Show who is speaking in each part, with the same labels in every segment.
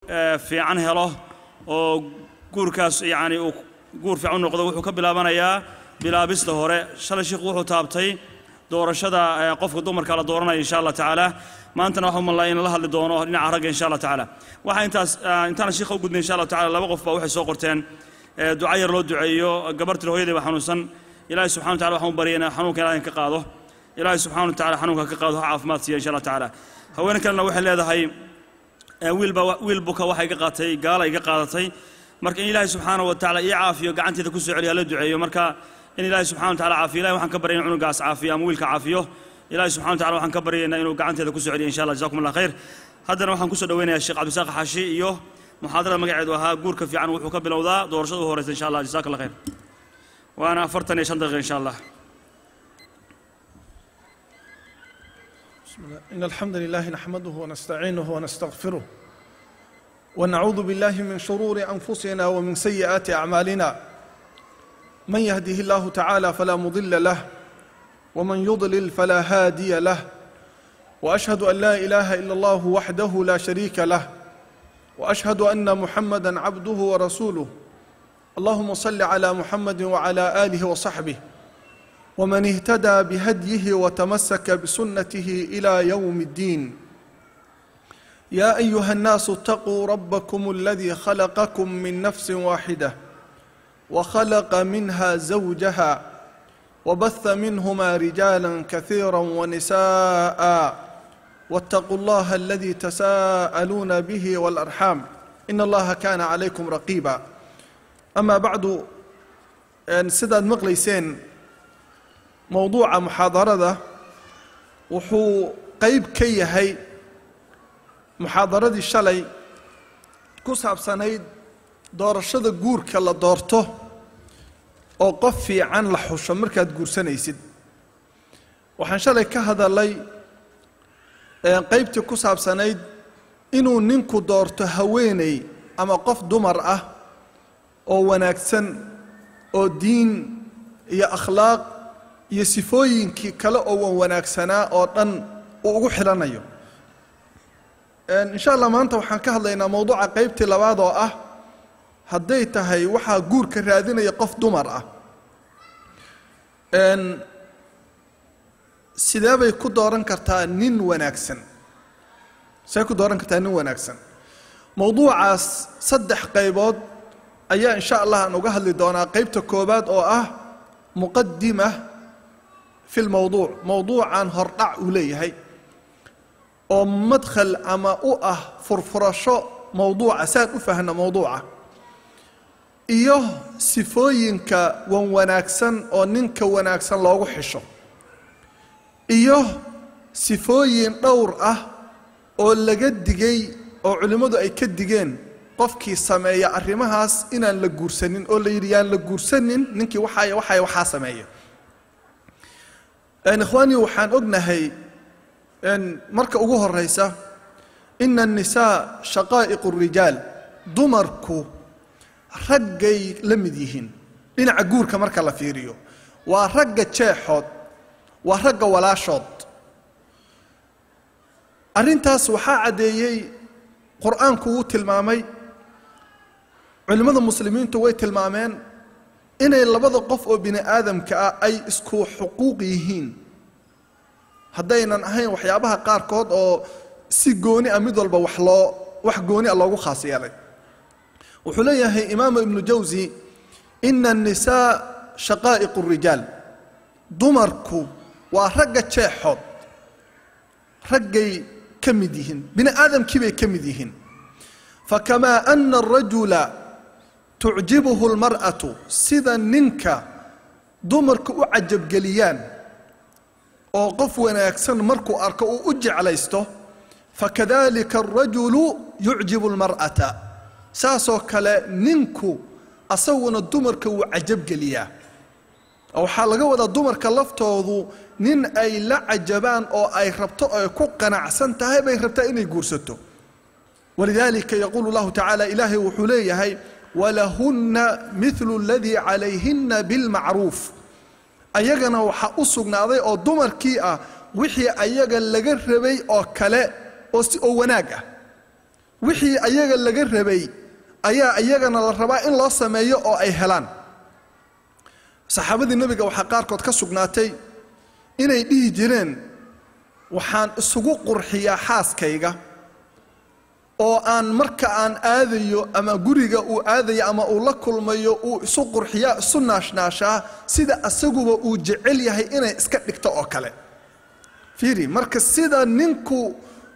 Speaker 1: Fiican helo oo guurkaas yacni uu guur fiican u noqdo wuxuu ka bilaabanayaa bilaabista hore. Shalay sheikhu wuxuu taabtay doorashada qofka dumarka la dooranaya, insha Allah tacaala. Maantana waxaan malaa in la hadli doono dhinaca ragga, insha Allah tacaala. Waxaa intaas intaana sheikha u gudbay, insha Allah tacaala, laba qof baa waxay soo qorteen duca yar loo duceeyo. Gabartir hooyadii baa xanuunsan. Ilaahay subxana wa tacala waxaan u baryaynaa xanuunka Ilaahay ka qaado. Ilaahay subxana wa tacala xanuunka ka qaado, ha caafimaad siiya, insha Allah tacaala. Haween kalena waxay leedahay wiilba wiil buka waxa iga qaatay gaala iga qaadatay, marka in Ilaahay subxaana wa tacaala ii caafiyo, gacanteeda ku soo celiya, la duceeyo. Marka in Ilaahay subxana wa tacala caafiyo, Ilahay waxaan ka baryay in cunugaas caafiyo ama wiilka caafiyo. Ilaahay subxana wa tacala waxaan ka baryaynaa inuu gacanteeda ku soo celiyo, insha Allah. Jazakum Allah khayr. Haddana waxaan kusoo dhaweynayaa Sheekh Cabdisaaq Xaashi iyo muxaadarada magaceedu ahaa "Guurka fiican wuxuu ka bilowdaa doorashada u horeysa", insha Allah. Jazaak Allah khayr. Waana 45 daqiiqa, insha Allah.
Speaker 2: بسم الله. إن الحمد لله نحمده ونستعينه ونستغفره ونعوذ بالله من شرور أنفسنا ومن سيئات أعمالنا. من يهده الله تعالى فلا مضل له ومن يضلل فلا هادي له، وأشهد أن لا إله إلا الله وحده لا شريك له، وأشهد أن محمدا عبده ورسوله. اللهم صل على محمد وعلى آله وصحبه ومن اهتدى بهديه وتمسك بسنته الى يوم الدين. يا ايها الناس، اتقوا ربكم الذي خلقكم من نفس واحده وخلق منها زوجها وبث منهما رجالا كثيرا ونساء، واتقوا الله الذي تساءلون به والارحام، ان الله كان عليكم رقيبا. اما بعد، sidaad maqlayseen, mowduuca muxaadarada wuxuu qayb ka yahay muxaadaradii shalay ku saabsanayd doorashada guurka la doorto oo qof fiican la xusho markaad guursanaysid. Waxaan shalay ka hadalay qaybtii ku saabsanayd inuu ninku doorto haweeney ama qof dumar ah oo wanaagsan oo diin iyo akhlaaq iyo sifooyinkii kale oo wan wanaagsanaa oo dhan uu ugu xidhanayo. Insha Allah, maanta waxaan ka hadlaynaa mowduuca qaybtii labaad oo ah hadday tahay waxaa guurka raadinaya qof dumar ah, sidee bay ku dooran kartaa nin wanaagsan? See ku dooran kartaa nin wanaagsan? Mowduucaas saddex qaybood ayaa insha Allah aan uga hadli doonaa. Qaybta koowaad oo ah muqadima fi lmowduuc, mowduucan hordhac uu leeyahay oo madkhal ama u ah furfurasho mowduuca saan u fahno mowduuca, iyo sifooyinka wan wanaagsan oo ninka wanaagsan loogu xisho, iyo sifooyin dhowr ah oo laga digay oo culimmadu ay ka digeen qofkii sameeya arrimahaas inaan la guursanin, oo la yidhi yaan la guursanin ninkii waxaay waxaay waxaa sameeya. Ikhwaanii, waxaan ognahay marka ugu horeysa ina annisaa shaqaa'iqu rijaal, dumarku raggay la mid yihiin dhinaca guurka marka la fiiriyo. Waa ragga jeexood, waa ragga walaashood. Arrintaas waxaa caddeeyey Qur-aanku wuu tilmaamay, culimmada muslimiintu way tilmaameen inay labada qof oo bini aadamka ah ay isku xuquuq yihiin, haddaynan ahayn waxyaabaha qaarkood oo si gooni ah mid walba wax loo wax gooni ah loogu khaas yeelay. Wuxuu leeyahay Imaamu Ibnu Jawsi: ina annisaa shaqaa'iqu rijaal, dumarku waa ragga jeexood, raggay ka mid yihiin, bini aadamkii bay ka mid yihiin. Fakamaa ana arajula tucjibuhu almar'atu, sida ninka dumarku u cajabgeliyaan oo qof wanaagsan markuu arko uu u jeclaysto, fakadalika alrajulu yucjibu almar'ata, saasoo kale ninku asaguna dumarka wuu cajabgeliyaa. Waxaa laga wadaa dumarka laftoodu nin ay la cajabaan oo ay rabto ay ku qanacsan tahay bay rabtaa inay guursato. Walidaalika yaquulu llahu tacaala, Ilaahay wuxuu leeyahay: walahunna milu aladii calayhinna bilmacruuf. Ayagana waxaa u sugnaaday oo dumarkii ah wixii ayaga laga rabay oo kale oo si oo wanaag ah. Wixii ayaga laga rabay ayaa iyagana la rabaa in loo sameeyo oo ay helaan. Saxaabadii nabiga waxaa qaarkood ka sugnaatay inay dhihi jireen waxaan isugu qurxiyaa xaaskayga oo aan marka aan aadayo ama guriga uu aadayo ama uu la kulmayo uu isu qurxiyaa, isu naashnaashaa sida asaguba uu jecel yahay inay iska dhigto oo kale. Fiiri, marka sida ninku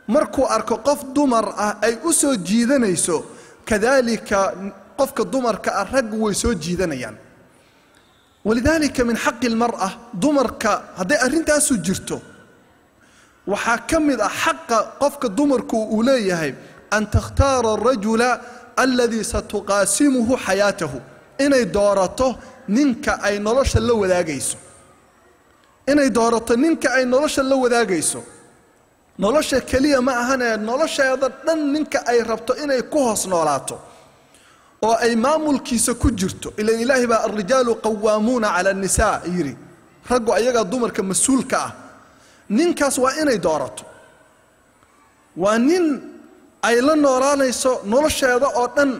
Speaker 2: markuu arko qof dumar ah ay u soo jiidanayso, kadaalika qofka dumarka ah raggu way soo jiidanayaan. Walidaalika min xaqi almar'a, dumarka hadday arrintaasu jirto waxaa ka mid ah xaqa qofka dumarku uu leeyahay an takhtaara arajula alladii satuqaasimuhu xayaatahu, inay doorato ninka ay nolosha la wadaagayso, inay doorato ninka ay nolosha la wadaagayso. Nolosha keliya ma ahanee nolosheeda dhan ninka ay rabto inay ku hoos noolaato oo ay maamulkiisa ku jirto. Ilan ilaahi baa alrijaalu qawaamuuna cala annisaa yidhi, raggu ayagaa dumarka mas-uulka ah. Ninkaas waa inay doorato, waa nin ay la noolaanayso nolosheeda oo dhan.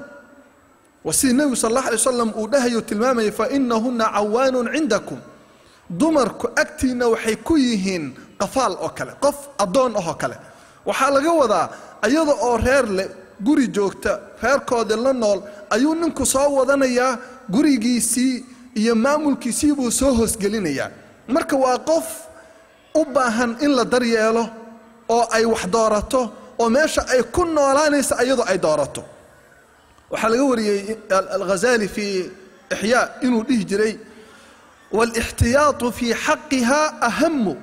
Speaker 2: Waa sidii nebigu sal allah alay wasalam uu dhahayo tilmaamayay, fa inahunna cawaanun cindakum, dumarku agtiinna waxay ku yihiin qafaal oo kale, qof addoon ah oo kale. Waxaa laga wadaa iyada oo reer leh, guri joogta, reerkoodii la nool, ayuu ninku soo wadanayaa gurigiisii iyo maamulkiisii buu soo hoosgelinayaa. Marka waa qof u baahan in la daryeelo oo ay wax doorato oo meesha ay ku noolaanaysa iyadoo ay doorato. Waxaa laga wariyey Alghazali fii Ixyaa inuu dhihi jiray waalixtiyaatu fii xaqiha ahamu,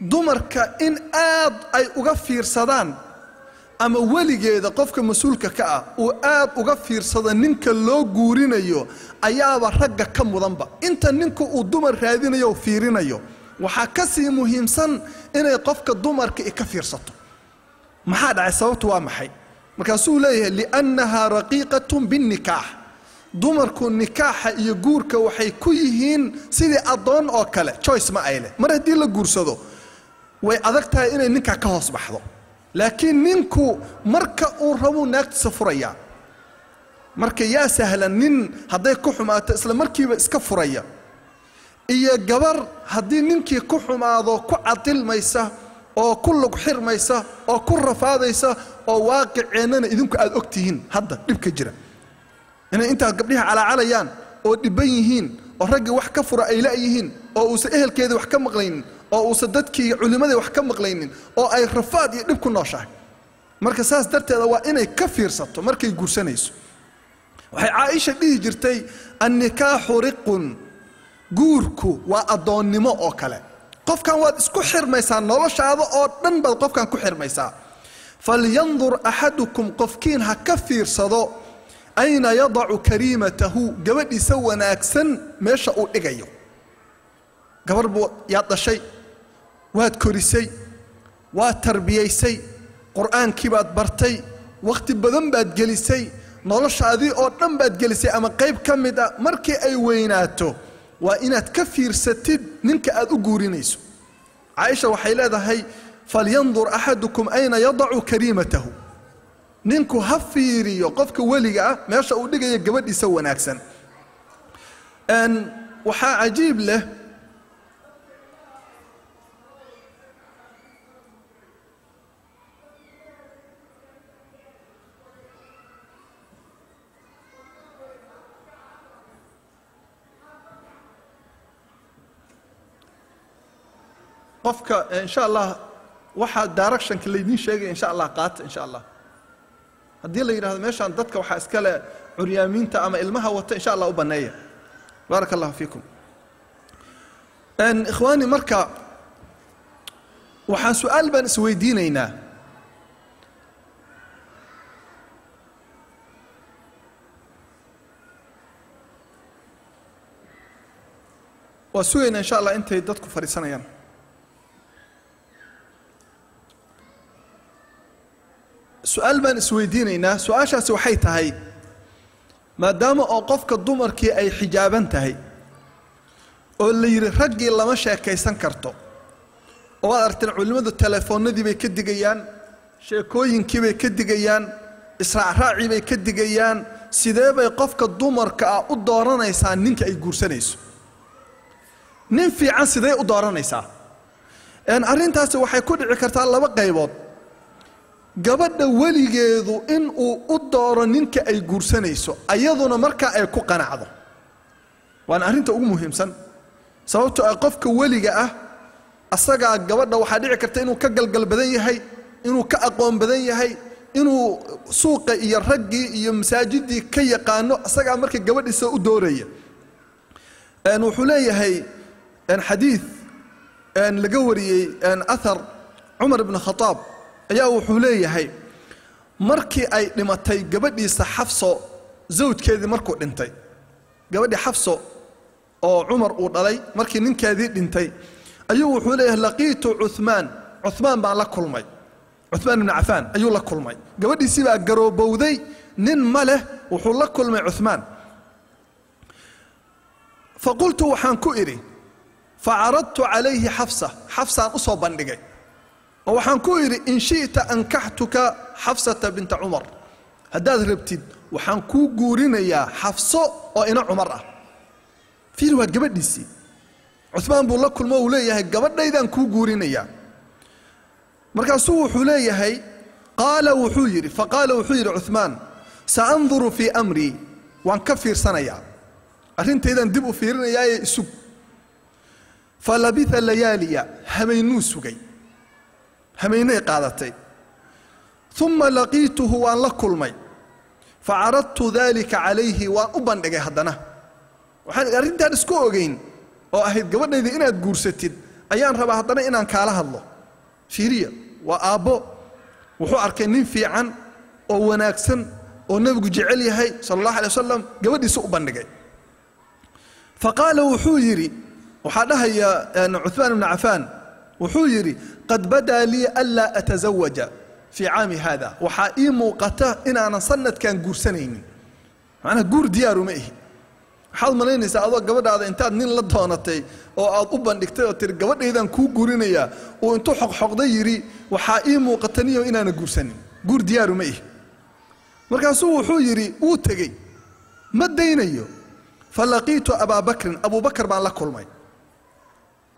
Speaker 2: dumarka in aad ay uga fiirsadaan ama weligeeda qofka mas-uulka ka ah uu aad uga fiirsado ninka loo guurinayo ayaaba ragga ka mudanba. Inta ninku uu dumar raadinayo oo fiirinayo waxaa ka sii muhiimsan inay qofka dumarka ka fiirsato. Maxaa dhacay? Sababtu waa maxay? Markaasuu leeyahay liannahaa raqiiqatun binnikaax, dumarku nikaaxa iyo guurka waxay ku yihiin sidii addoon oo kale, choice ma ay leh. Mar haddii la guursado way adag tahay inay ninkaa ka hoos baxdo, laakiin ninku marka uu rabuu naagtiisa furayaa. Marka yaa sahlan nin hadday ku xumaato isla markiiba iska furaya, iyo gabar haddii ninkii ku xumaado ku cadilmaysa oo ku lug xirmaysa oo ku rafaadaysa, oo waaqiceennana idinku aad og tihiin hadda dhibka jira, inay intaas gabdhihi calaacalayaan oo dhibban yihiin oo raggii wax ka fura ay la'yihiin oo uusan ehelkeedii wax ka maqlaynin oo uusan dadkii culimmadii wax ka maqlaynin oo ay rafaad iyo dhib ku nooshahay. Marka saas darteeda waa inay ka fiirsato markay guursanayso. Waxay Caaisha dhihi jirtay annikaaxu riqun, guurku waa addoonnimo oo kale. Qofkan waad isku xirmaysaa, noloshaada oo dhan baad qofkan ku xirmaysaa. Falyandur axadukum, qofkiin ha ka fiirsado ayna yadacu kariimatahu, gabadhiisa wanaagsan meesha uu dhigayo. Gabar buu yaad dhashay, waad korisay, waad tarbiyaysay, qur'aankii baad bartay, wakhti badan baad gelisay, noloshaadii oo dhan baad gelisay ama qayb ka mid ah. Markii ay weynaato waa inaad ka fiirsatid ninka aad u guurinayso. Caaisha waxay leedahay falyandur axadukum ayna yadacu kariimatahu, ninku ha fiiriyo qofka weliga ah meesha uu dhigayo gabadhiisa wanaagsan. Waxaa cajiib leh qofka insha Allah waxaa directionka laydiin sheegaya insha Allah qaata. Insha Allah haddii la yidhahdo meeshaan dadka waxaa iska leh curyaamiinta ama ilmaha wata, insha Allah u banneeya. Baaraka allahu fiikum ikhwaani. Marka waxaan su-aal baan isweydiinaynaa, waa sugaynaa insha Allah intay dadku fadhiisanayaan. Su-aal baan isweydiinaynaa, su-aashaasi waxay tahay maadaama oo qofka dumarkii ay xijaaban tahay oo la yidhi raggii lama sheekaysan karto, oo waad aragteen culimmadu telefoonnadii bay ka digayaan, sheekooyinkii bay ka digayaan, Israacraacii bay ka digayaan. Sidee bay qofka dumarka ah u dooranaysaa ninka ay guursanayso? Nin fiican sidee u dooranaysaa? Arrintaasi waxay ku dhici kartaa laba qaybood. Gabadha weligeedu in uu u dooro ninka ay guursanayso, ayaduna markaa ay ku qanacdo, waana arrinta ugu muhiimsan. Sababtoo ah qofka weliga ah asagaa gabadha waxaa dhici karta inuu ka galgal badan yahay, inuu ka aqoon badan yahay, inuu suuqa iyo raggii iyo masaajidii ka yaqaano, asagaa marka gabadhiisa u dooraya. Wuxuu leeyahay xadiid laga wariyey athar Cumar ibn Khataab ayaa wuxuu leeyahay markii ay dhimatay gabadhiisa Xafso, zawjkeedii markuu dhintay, gabadhii Xafso oo Cumar uu dhalay markii ninkeedii dhintay, ayuu wuxuu leeyahay laqiitu Cuthmaan, Cuthmaan baan la kulmay, Cuthmaan ibn Cafaan ayuu la kulmay. Gabadhiisii baa garoobowday, nin ma leh, wuxuu la kulmay Cuthmaan. Faqultu waxaan ku idhi facaradtu calayhi Xafsa, Xafsaan u soo bandhigay oo waxaan ku idhi in shi'ta ankaxtuka Xafsata binta Cumar, haddaad rabtid waxaan kuu guurinayaa Xafso oo ina Cumar ah. Fiir, waa gabadhiisii. Cuthmaan buu la kulmo, uu leeyahay gabadhaydaan kuu guurinayaa. Markaasuu wuxuu leeyahay qaala wuxuu yidhi, faqaala wuxuu yidhi Cuthmaan saanduru fii amrii, waan ka fiirsanayaa arrintaydaan dib u fiirinayaaye isug. Falabitha layaaliya, habeynuu sugay, habeynay qaadatay. Uma laqiituhu, waan la kulmay, facaradtu dalika calayhi, waan u bandhigay haddana, waxaan arrintaan isku ogeyn oo ahayd gabadhayda inaad guursatid ayaan rabaa haddana inaan kaala hadlo. Fiiriya, waa aabbo, wuxuu arkay nin fiican oo wanaagsan oo nebigu jecel yahay sala allahu alay wasalam, gabadhiisa u bandhigay. Faqaala wuxuu yidhi, waxaa dhahaya Cuthmaan ibnu Cafaan, wuxuu yidhi qad badaa lii anlaa atazawaja fii caami haada, waxaa ii muuqata inaanan sanadkan guursanaynin, macnaha guur diyaaruma ihi. Waxaad malaynaysaa adoo gabadhaada intaad nin la doonatay oo aad u bandhigtay oo tiri gabadhaydaan kuu guurinayaa, uu intuu xoqxoqday yidhi waxaa ii muuqata niyo inaana guursanin, guur diyaaruma ihi. Markaasuu wuxuu yidhi wuu tegey, ma daynayo. Falaqiitu abaa bakrin, Abubakar baan la kulmay,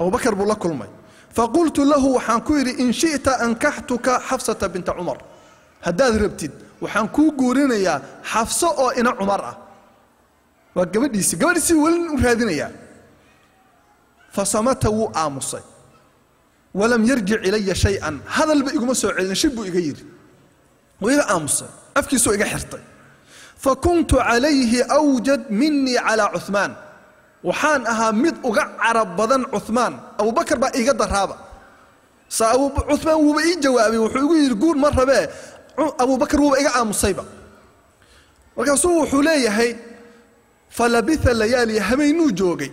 Speaker 2: Abubakar buu la kulmay. Faqultu lahu waxaan ku yidhi in shi'ta ankaxtuka Xafsata binta Cumar, haddaad rabtid waxaan kuu guurinayaa Xafso oo ina Cumar ah. Waa gabadhiisii, gabadhiisii weli u raadinayaa. Fasamata, wuu aamusay, walam yarjic ilaya shay-an, hadalba iguma soo celin, shib buu iga yidhi, wuu iga aamusay, afkiisuu iga xirtay. Fakuntu calayhi awjad minii calaa Cuthmaan, waxaan ahaa mid uga carab badan Cuthmaan, Abubakar baa iiga daraaba. Sa Cuthmaan wuuba ii jawaabay, wuxuu igu yidhi guur ma rabee, Abubakar wuuba iga aamusayba. Markaasuu wuxuu leeyahay falabitha layaaliya, habeynuu joogay,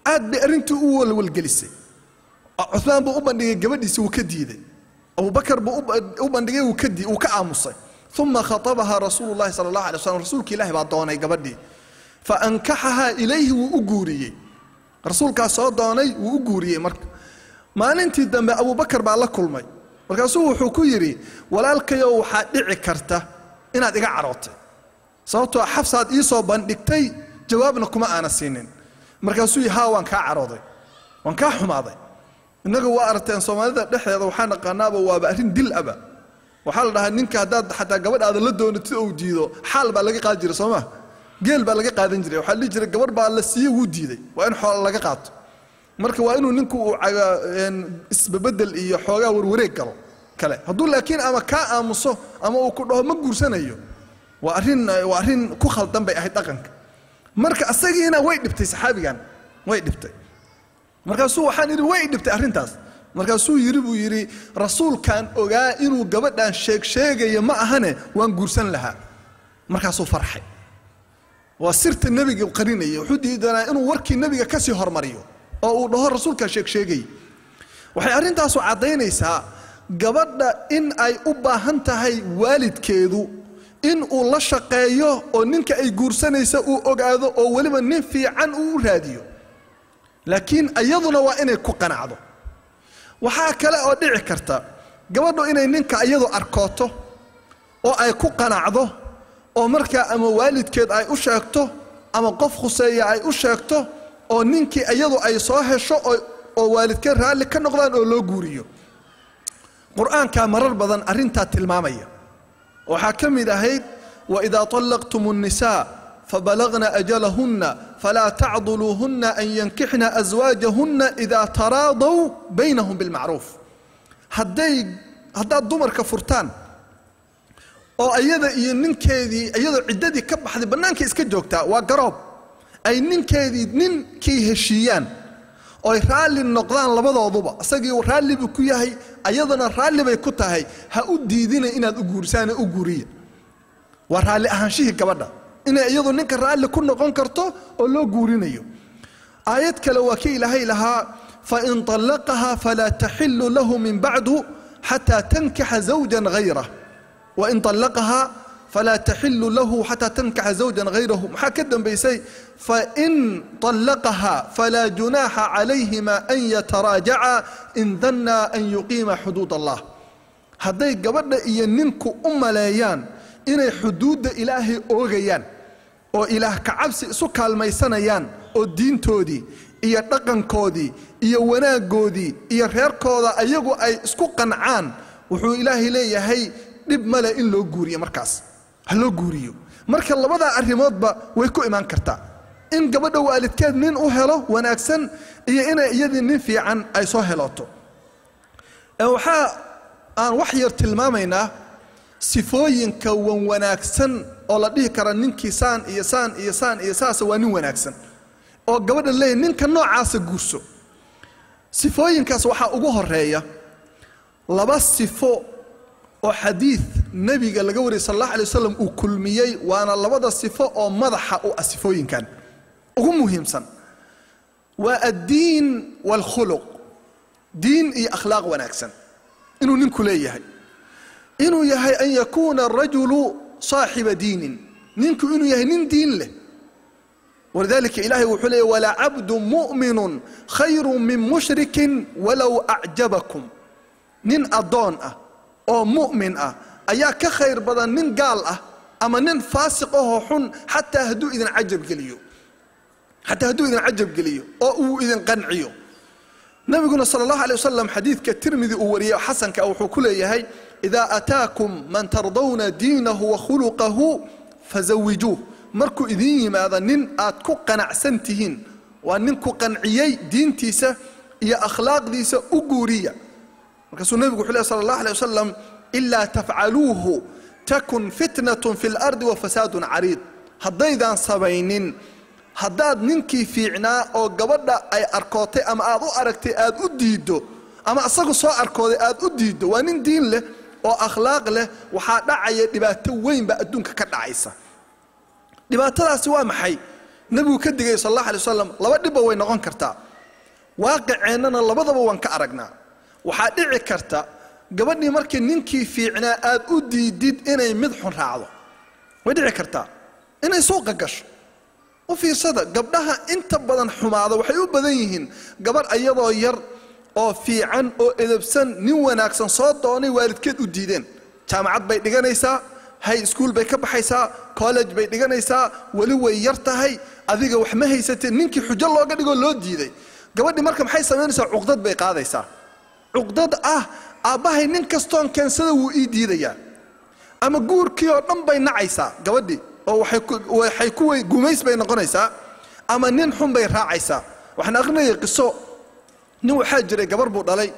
Speaker 2: aad bay arrintii u walwalgelisay. Cuthmaan buu u bandhigay gabadhiisi, wuu ka diiday. Abubakar buu u bandhigay, wuu ka aamusay. Uma khatabahaa rasuulu llahi sala allahu alay wasalam, rasuulka ilaahi baa doonay gabadhii, fa ankaxahaa ilayhi, wuu u guuriyey, rasuulkaas soo doonay, wuu u guuriyey. Marka maalintii dambe Abubakar baa la kulmay, markaasuu wuxuu ku yidhi walaalkayow waxaa dhici karta inaad iga carootay, sababtoo Xafsaad ii soo bandhigtay jawaabna kuma aana siinin. Markaasuu yidhi haa, waan kaa carooday, waan kaa xumaaday. Innaga waa aragteen Soomaalida dhexdeeda waxaa naqaanaaba waaba arrin dil aba, waxaa la dhahaa ninka haddaad xataa gabadhaada la doonatid ou diido xaal baa laga qaadi jiray, soo ma geel baa laga qaadan jiray. Waxaa la dhihi jiray gabadh baa la siiyey, wuu diiday, waa in xoola laga qaato. Marka waa inuu ninku uu isbabedel iyo xoogaa warwareeg galo kale. Hadduu laakiin ama kaa aamuso ama uu ku dhaho ma guursanayo, waa arrin ku khaldan bay ahayd dhaqanka. Marka asagiina way dhibtay, saxaabigan way dhibtay. Markaasuu waxaan idhi way dhibtay arrintaas. Markaasuu yidhi buu yidhi rasuulkaan ogaa inuu gabadhan sheeg sheegaya ma ahane waan guursan lahaa. Markaasuu farxay, waa sirta nebiga qarinaya, wuxuu diidanaa inuu warkii nebiga ka sii hormariyo oo uu dhaho rasuulkaa sheeg sheegaya. Waxay arrintaasu caddaynaysaa gabadha in ay u baahan tahay waalidkeedu in uu la shaqeeyo oo ninka ay guursanaysa uu ogaado oo weliba nin fiican uu u raadiyo, laakiin iyaduna waa inay ku qanacdo. Waxaa kale oo dhici karta gabadhu inay ninka iyadu arkooto oo ay ku qanacdo oo markaa ama waalidkeed ay u sheegto ama qof khuseeya ay u sheegto oo ninkii iyadu ay soo hesho oo waalidkeed raalli ka noqdaan oo loo guuriyo. Qur-aankaa marar badan arrintaa tilmaamaya. Waxaa ka mid ahayd waidaa طallaqtum الnisaa fabalagna ajalahunna falaa tacduluuhunna an yankixna aswaajahunna idaa taraadaw baynahum bilmacruuf. Haddaad dumarka furtaan oo ayada iyo ninkeedii iyadoo ciddadii ka baxday bannaanka iska joogtaa, waa garoob, ay ninkeedii ninkii heshiiyaan oy raalli noqdaan labadooduba, isagii raalli buu ku yahay ayadana raalli bay ku tahay, ha u diidina inaad u guurisaane u guuriya. Waa raalli ahaanshihii gabadha inay iyadu ninka raalli ku noqon karto oo loo guurinayo. Aayad kale waa kii Ilaahay lahaa fain طallaqaha falaa taxilu lahu min bacdu xataa tankixa zawjan hayrah, wain طallaqaha falaa taxilu lahu xataa tankixa zawjan hayrahu. Maxaa ka dambaysay? Fain طallaqaha falaa junaaxa calayhima an yataraajaca in danna an yuqiima xuduud allah. Hadday gabadha iyo ninku u maleeyaan inay xuduudda Ilaahay oogayaan oo Ilaah kacabsi isu kaalmaysanayaan oo diintoodii iyo dhaqankoodii iyo wanaaggoodii iyo reerkooda ayagu ay isku qancaan, wuxuu Ilaahay leeyahay dhib male in loo guuriyo, markaas ha loo guuriyo. Marka labadaa arrimoodba way ku imaan kartaa, in gabadha waalidkeed nin u helo wanaagsan iyo inay iyadii nin fiican ay soo helooto. Waxaa aan wax yar tilmaamaynaa sifooyinka wan wanaagsan oo la dhihi kara ninkii saan iyo saan iyo saan iyo saasa waa nin wanaagsan oo gabadha leeyahy ninka noocaasa guurso. Sifooyinkaas waxaa ugu horeeya laba sifo oo xadiid nebiga laga wariyay sal allah alay wasalam uu kulmiyey, waana labada sifo oo madaxa u ah sifooyinkan ugu muhiimsan, waa addiin waalkhuluq. Diin iyo akhlaaq wanaagsan inuu ninku leeyahay, inuu yahay an yakuuna arajulu saaxiba diinin, ninku inuu yahay nin diin leh. Walidaalika Ilaahay wuxuu leeyahy walaa cabdu mu'minun khayru min mushrikin walow acjabakum. Nin addoon ah oo mu'min ah ayaa ka khayr badan nin gaal ah ama nin faasiq ahoo xun, xataa hadduu idin cajab geliyo, xataa hadduu idin cajab geliyo oo uu idin qanciyo. Nabiguna sala allahu alay wasalam xadiidka Tirmidi uu wariyey xasanka wuxuu ku leeyahay idaa ataakum man tardawna diinahu wa khuluqahu fazawijuuh. Markuu idin yimaado nin aad ku qanacsan tihiin, waa nin ku qanciyey diintiisa iyo akhlaaqdiisa, u guuriya. Markaasuu nebigu wuxuu lehy sala allahu alay wasalam ilaa tafcaluuhu takun fitnatun fi lardi wa fasaadun cariid. Haddaydaan samaynin, haddaad ninkii fiicnaa oo gabadha ay arkootay ama aad u aragtay aad u diiddo, ama asagu soo arkooday aad u diiddo, waa nin diin leh oo akhlaaq leh, waxaa dhacaya dhibaato weyn baa adduunka ka dhacaysa. Dhibaatadaasi waa maxay? Nebigu ka digay sal allah alay wasalam laba dhibba way noqon kartaa, waaqiceennana labadaba waan ka aragnaa. Waxaa dhici karta gabadhii markii ninkii fiicnaa aad u diidid inay mid xun raacdo, way dhici kartaa inay suuqa gasho. U fiirsada, gabdhaha inta badan xumaada waxay u badan yihiin gabadh ayadoo yar oo fiican oo edebsan nin wanaagsan soo doonay waalidkeed u diideen. Jaamacad bay dhiganaysaa, high school bay ka baxaysaa, college bay dhiganaysaa, weli way yar tahay, adiga wax ma haysatee, ninkii xujo looga dhigoo loo diiday. Gabadhii marka maxay samaynaysaa? Cuqdad bay qaadaysaa, cuqdad ah aabbahay nin kastoon keensada wuu ii diidayaa, ama guurkii oo dhan bay nacaysaa gabadhii oo waxay ku gumays bay noqonaysaa, ama nin xun bay raacaysaa. Waxaan aqrinayay qiso, nin waxaa jiray gabar buu dhalay,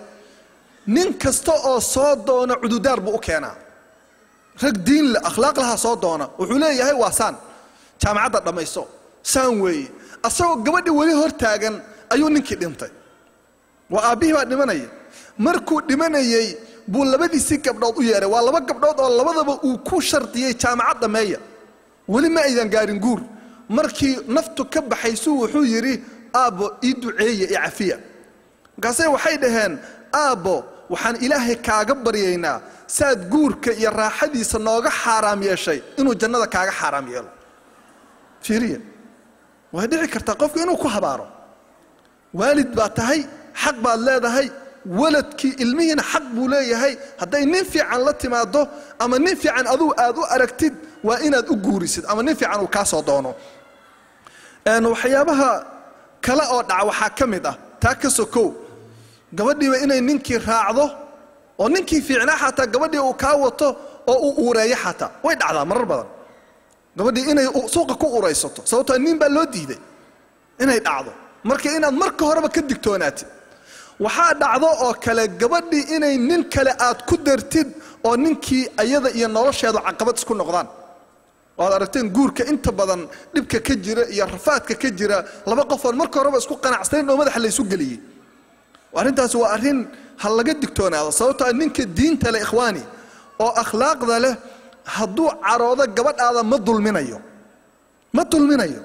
Speaker 2: nin kasta oo soo doona cududaar buu u keenaa. Rag diin leh akhlaaq laha soo doona, wuxuu leeyahay waa saan, jaamacadda dhammayso, saan weeye. Asagoo gabadhii weli hor taagan ayuu ninkii dhintay, waa aabbihii baa dhimanaya. Markuu dhimanayey buu labadiisii gabdhood u yeeray, waa laba gabdhood oo labadaba uu ku shardiyey jaamacad dhammeeya, weli ma aydan gaarin guur. Markii naftu ka baxaysuu wuxuu yidhi aabbo ii duceeya i cafiya. Markaasay waxay dhaheen aabbo waxaan Ilaahay kaaga baryaynaa saad guurka iyo raaxadiisa nooga xaaraam yeeshay inuu jannada kaaga xaaraam yeelo. Fiiriya, way dhici kartaa qofku inuu ku habaaro. Waalid baad tahay, xaq baad leedahay, Waladkii ilmihiina xaq buu leeyahay. Hadday nin fiican la timaado ama nin fiican aduu aad u aragtid, waa inaad u guurisid ama nin fiican uu kaa soo doono. Waxyaabaha kale oo dhaca waxaa ka mid ah, taa ka sokow, gabadhiiba inay ninkii raacdo oo ninkii fiicnaa xataa gabadhii uu kaa wato oo uu uureeyo. Xataa way dhacdaa marar badan gabadhii inay suuqa ku uraysato, sababtoo nin baa loo diiday inay dhacdo. Marka inaad marka horeba ka digtoonaatid. Waxaa dhacdo oo kale gabadhii inay nin kale aad ku dartid oo ninkii ayada iyo nolosheedu caqabad isku noqdaan. Waad aragteen guurka inta badan dhibka ka jira iyo rafaadka ka jira, laba qofoon marka horeba isku qanacsanayn oo madaxa laysu geliyey. Arrintaasi waa arrin ha laga digtoonaado, sababtoo ninka diinta leh, ikhwaani, oo akhlaaqda leh, hadduu caroodo gabadhaada ma dulminayo, ma dulminayo.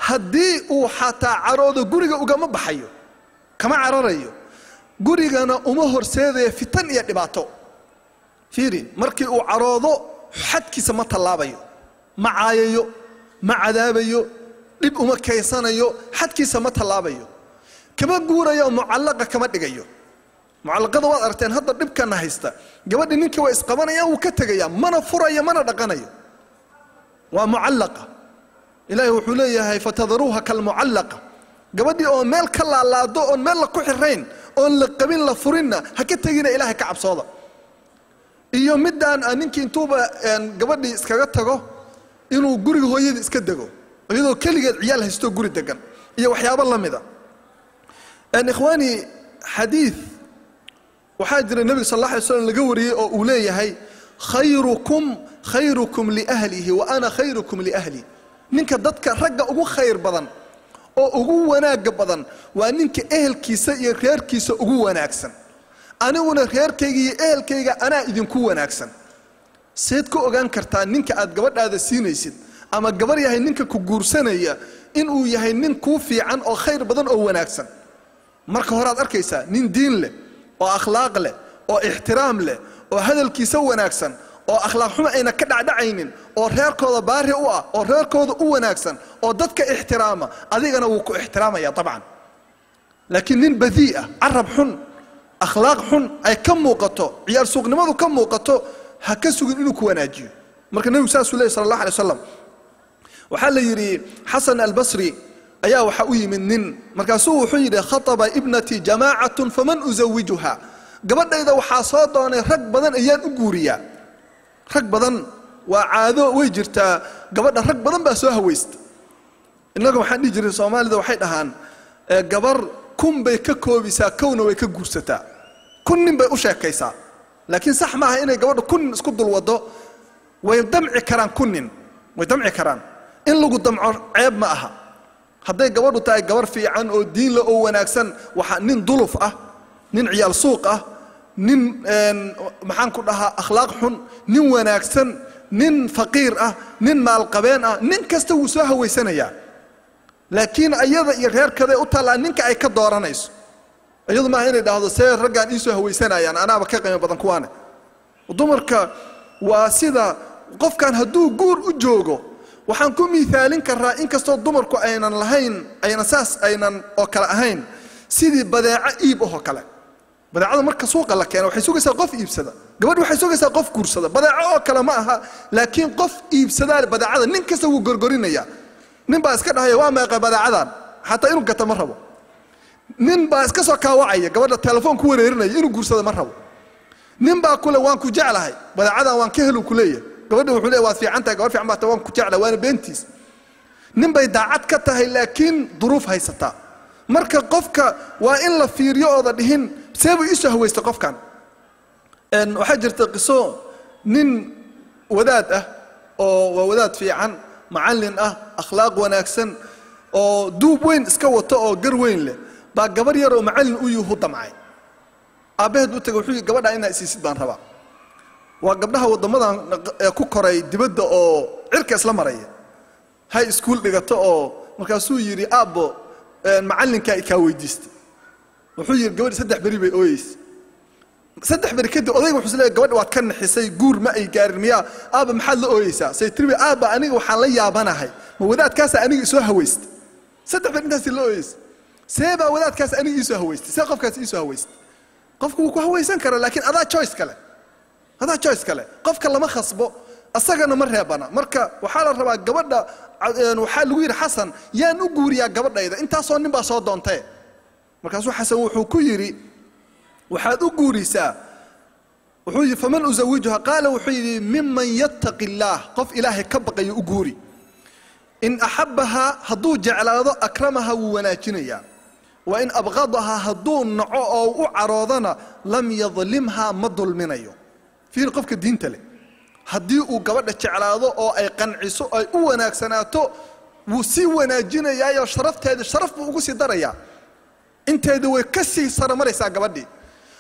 Speaker 2: Haddii uu xataa caroodo guriga ugama baxayo, kama cararayo, gurigana uma horseedaya fitan iyo dhibaato. Fiiri, markii uu caroodo xadkiisa ma tallaabayo, ma caayayo, ma cadaabayo, dhib uma kaysanayo, xadkiisa ma tallaabayo, kama guurayo, mucallaqa kama dhigayo. Mucallaqada waad aragteen hadda dhibkana haysta. Gabadhi ninkii waa isqabanayaan, wuu ka tegayaa, mana furayo mana dhaqanayo, waa mucallaqa. Ilaahay wuxuu leeyahay fatadaruuha kalmucallaqa. Gabadhii oo meel ka laalaado oon meel la ku xirayn oon la qabin la furinna ha ka tegina, Ilaahay ka cabsooda. Iyo midaan ninkii intuuba gabadhii iskaga tago inuu guriga hooyadii iska dego iyadoo keligeed ciyaal haysto, guri degan iyo waxyaabo la mida. Ikhwaani, xadiid waxaa jira nebiga sal alla alay slam laga wariyey oo uu leeyahay khayrukum khayrukum liahlihi wa ana khayrukum liahli. Ninka dadka ragga ugu khayr badan oo ugu wanaagga badan waa ninka ehelkiisa iyo reerkiisa ugu wanaagsan. Aniguna reerkayga iyo ehelkayga anaa idinku wanaagsan. Seed ku ogaan kartaa ninka aad gabadhaada siinaysid ama gabar yahay ninka ku guursanaya inuu yahay nin kuu fiican oo khayr badan oo wanaagsan? Marka horead arkaysaa nin diin leh oo akhlaaq leh oo ixtiraam leh oo hadalkiisa wanaagsan oo akhlaaq xumo ayna ka dhacdhacaynin oo reerkooda baari u ah oo reerkooda u wanaagsan oo dadka ixtiraama, adigana wuu ku ixtiraamaya dabcan. Laakiin nin badii ah, carab xun, akhlaaq xun ay ka muuqato, ciyaar suuqnimadu ka muuqato, ha ka sugin inuu ku wanaajiyo. Marka nebigu saasuu leeyay sala allah alay wasalam. Waxaa la yidhi Xasan Albasri ayaa waxa u yimid nin, markaasuu wuxuu yidhi khataba ibnatii jamaacatun faman usawijuha? Gabadhayda waxaa soo doonay rag badan, ayaan u guuriyaa? Rag badan waa caado, way jirtaa, gabadha rag badan baa soo hawaysta. Innaga waxaan dhihi jiray, Soomaalida waxay dhahaan gabar 1000 bay ka koobisaa, kowna way ka guursataa. 1000 nin bay u sheekaysaa, laakiin sax maaha inay gabadha 1000 nin isku dul wado. Way damci karaan, 1000 nin way damci karaan. In lagu damco ceeb ma aha hadday gabadhu tahay gabar fiican oo diin leh oo wanaagsan. Waxaa nin duluf ah, nin ciyaal suuq ah, nin maxaan ku dhahaa akhlaaq xun, nin wanaagsan, nin faqiir ah, nin maalqabeen ah, nin kasta wuu soo hawaysanayaa. Laakiin ayada iyo reerkaday u taallaa ninka ay ka dooranayso. Iyadu maaha inay dhahdo see raggaan iisoo hawaysanayaan, anaaba ka qiimo badan kuwaane. Dumarka waa sida qofkan hadduu guur u joogo, waxaan ku miithaalin karaa, inkastoo dumarku aynan lahayn aynan saas aynan oo kale ahayn, sidii badeeco iib ahoo kale. Badeecada marka suuqa la keeno waxay sugaysaa qof iibsada. Gabadh waxay sugaysaa qof guursada. Badeeco oo kale ma aha, laakiin qof iibsadaa badeecada. Nin kasta wuu gorgorinayaa. Nin baa iska dhahaya waa meeqa badeecadan, xataa inuu gato ma rabo. Nin baa iska soo kaawacaya gabadha, telefoon ku wareerinaya, inuu guursada ma rabo. Nin baa kule waan ku jeclahay, badeecadan waan ka helu kuleeyahay. Gabadha wuxuu leeyahay waad fiican tahay, gabadh fiican baa tahay, waan ku jeclahay, waana beentiis. Nin bay daacad ka tahay laakiin duruuf haysataa. Marka qofka waa in la fiiriyo ooda dhihin seebuu iisoo hawaystay qofkan. Waxaa jirta qiso nin wadaad ah oo waa wadaad fiican, macallin ah, akhlaaq wanaagsan, oo duub weyn iska wato oo gar weyn leh baa gabar yar oo macallin u yuhu damcay. Aabbaheed u tagay, wuxuu yidhi gabadhaa inaa isiisid baan rabaa. Waa gabdhaha waddamadan ee ku koray dibadda oo cirka isla maraya, high school dhigato oo markaasuu yidhi aabbo macallinkaa ikaa weydiistay. Wuxuu yidhi gabadhi 3 beri bay ooyeysa. 3 beri kadib odayga wuxuu isleeyahay gabadhi waad ka nixisay, guur ma ay gaarin miyaa? Aabba maxaad la ooyeysaa? Say tiri aabba aniga waxaan la yaabanahay ma wadaadkaasa aniga isoo hawaystay. 3 beri intaasi la ooyeysa, see baa wadaadkaas aniga iisoo hawaystay, see qofkaas iisoo hawaystay? Qofku wuu ku hawaysan karaa, laakiin adaa choice kale, adaa choice kale. Qofka lama khasbo, asagana ma reebana. Marka waxaa la rabaa gabadha, waxaa lagu yidhi Xasan, yaan u guuriyaa gabadhayda? Intaasoo nin baa soo doontee. Markaasuu Xasan wuxuu ku yidhi, waxaad u guurisaa, wuxuu yidhi, faman uzawijuha? Qaala, wuxuu yidhi, miman yattaqi illaah, qof Ilaahay ka baqayo u guuri. In axabbahaa, hadduu jeclaado, akramaha, wuu wanaajinayaa. Wa in abqadahaa, hadduu naco oo u caroodana, lam yadlimhaa, ma dulminayo. Fiir, qofka diinta leh haddii uu gabadha jeclaado oo ay qanciso, ay u wanaagsanaato, wuu sii wanaajinayaayoo sharafteeda sharaf buu ugu sii darayaa, inteeda way ka sii saramaraysaa gabadhii.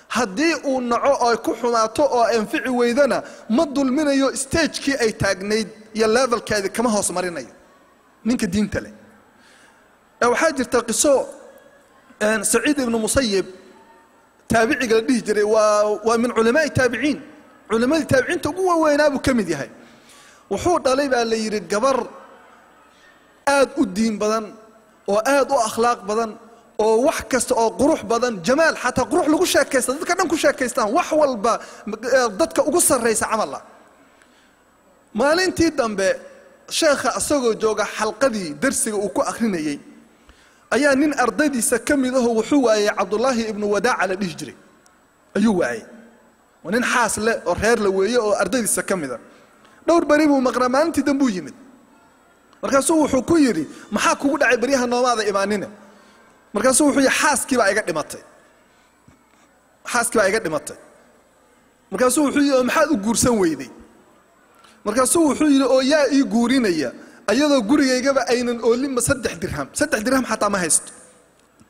Speaker 2: Haddii uu naco oo ay ku xumaato oo ay anfici weydana, ma dulminayo, stagekii ay taagnayd iyo levelkeedii kama hoos marinayo ninka diinta leh. Waxaa jirta qiso Saciid ibnu Musayib, taabiciga la dhihi jiray, waa min culamaai taabiciin, culammadii taabiciinta ugu waaweynaa buu ka mid yahay. Wuxuu dhalay baa la yidhi gabar aad u diin badan oo aad u akhlaaq badan oo wax kasta oo qurux badan, jamaal xataa qurux lagu sheekaysta, dadka dhan ku sheekaystaan, wax walba dadka ugu sarraysa camal ah. Maalintii dambe sheekha isagoo jooga xalqadii darsiga uu ku akhrinayey ayaa nin ardaydiisa ka mid aho wuxuu waayey, Cabdullaahi ibnu Wadaaca la dhihi jiray ayuu waayey. Waa nin xaas leh oo reer la weeye oo ardaydiisa ka mida. Dhowr beri buu maqnaa. Maalintii dambuu yimid. Markaasuu wuxuu ku yidhi, maxaa kugu dhacay beryaha noomaada imaanine? Markaasuu wuxuu yidhi, xaaskii baa iga dhimatay, xaaskii baa iga dhimatay. Markaasuu wuxuu yidhi, oo maxaad u guursan weyday? Markaasuu wuxuu yidhi, oo yaa ii guurinaya ayadoo gurigaygaba aynan oolinba 3 dirham? 3 dirham xataa ma haysto.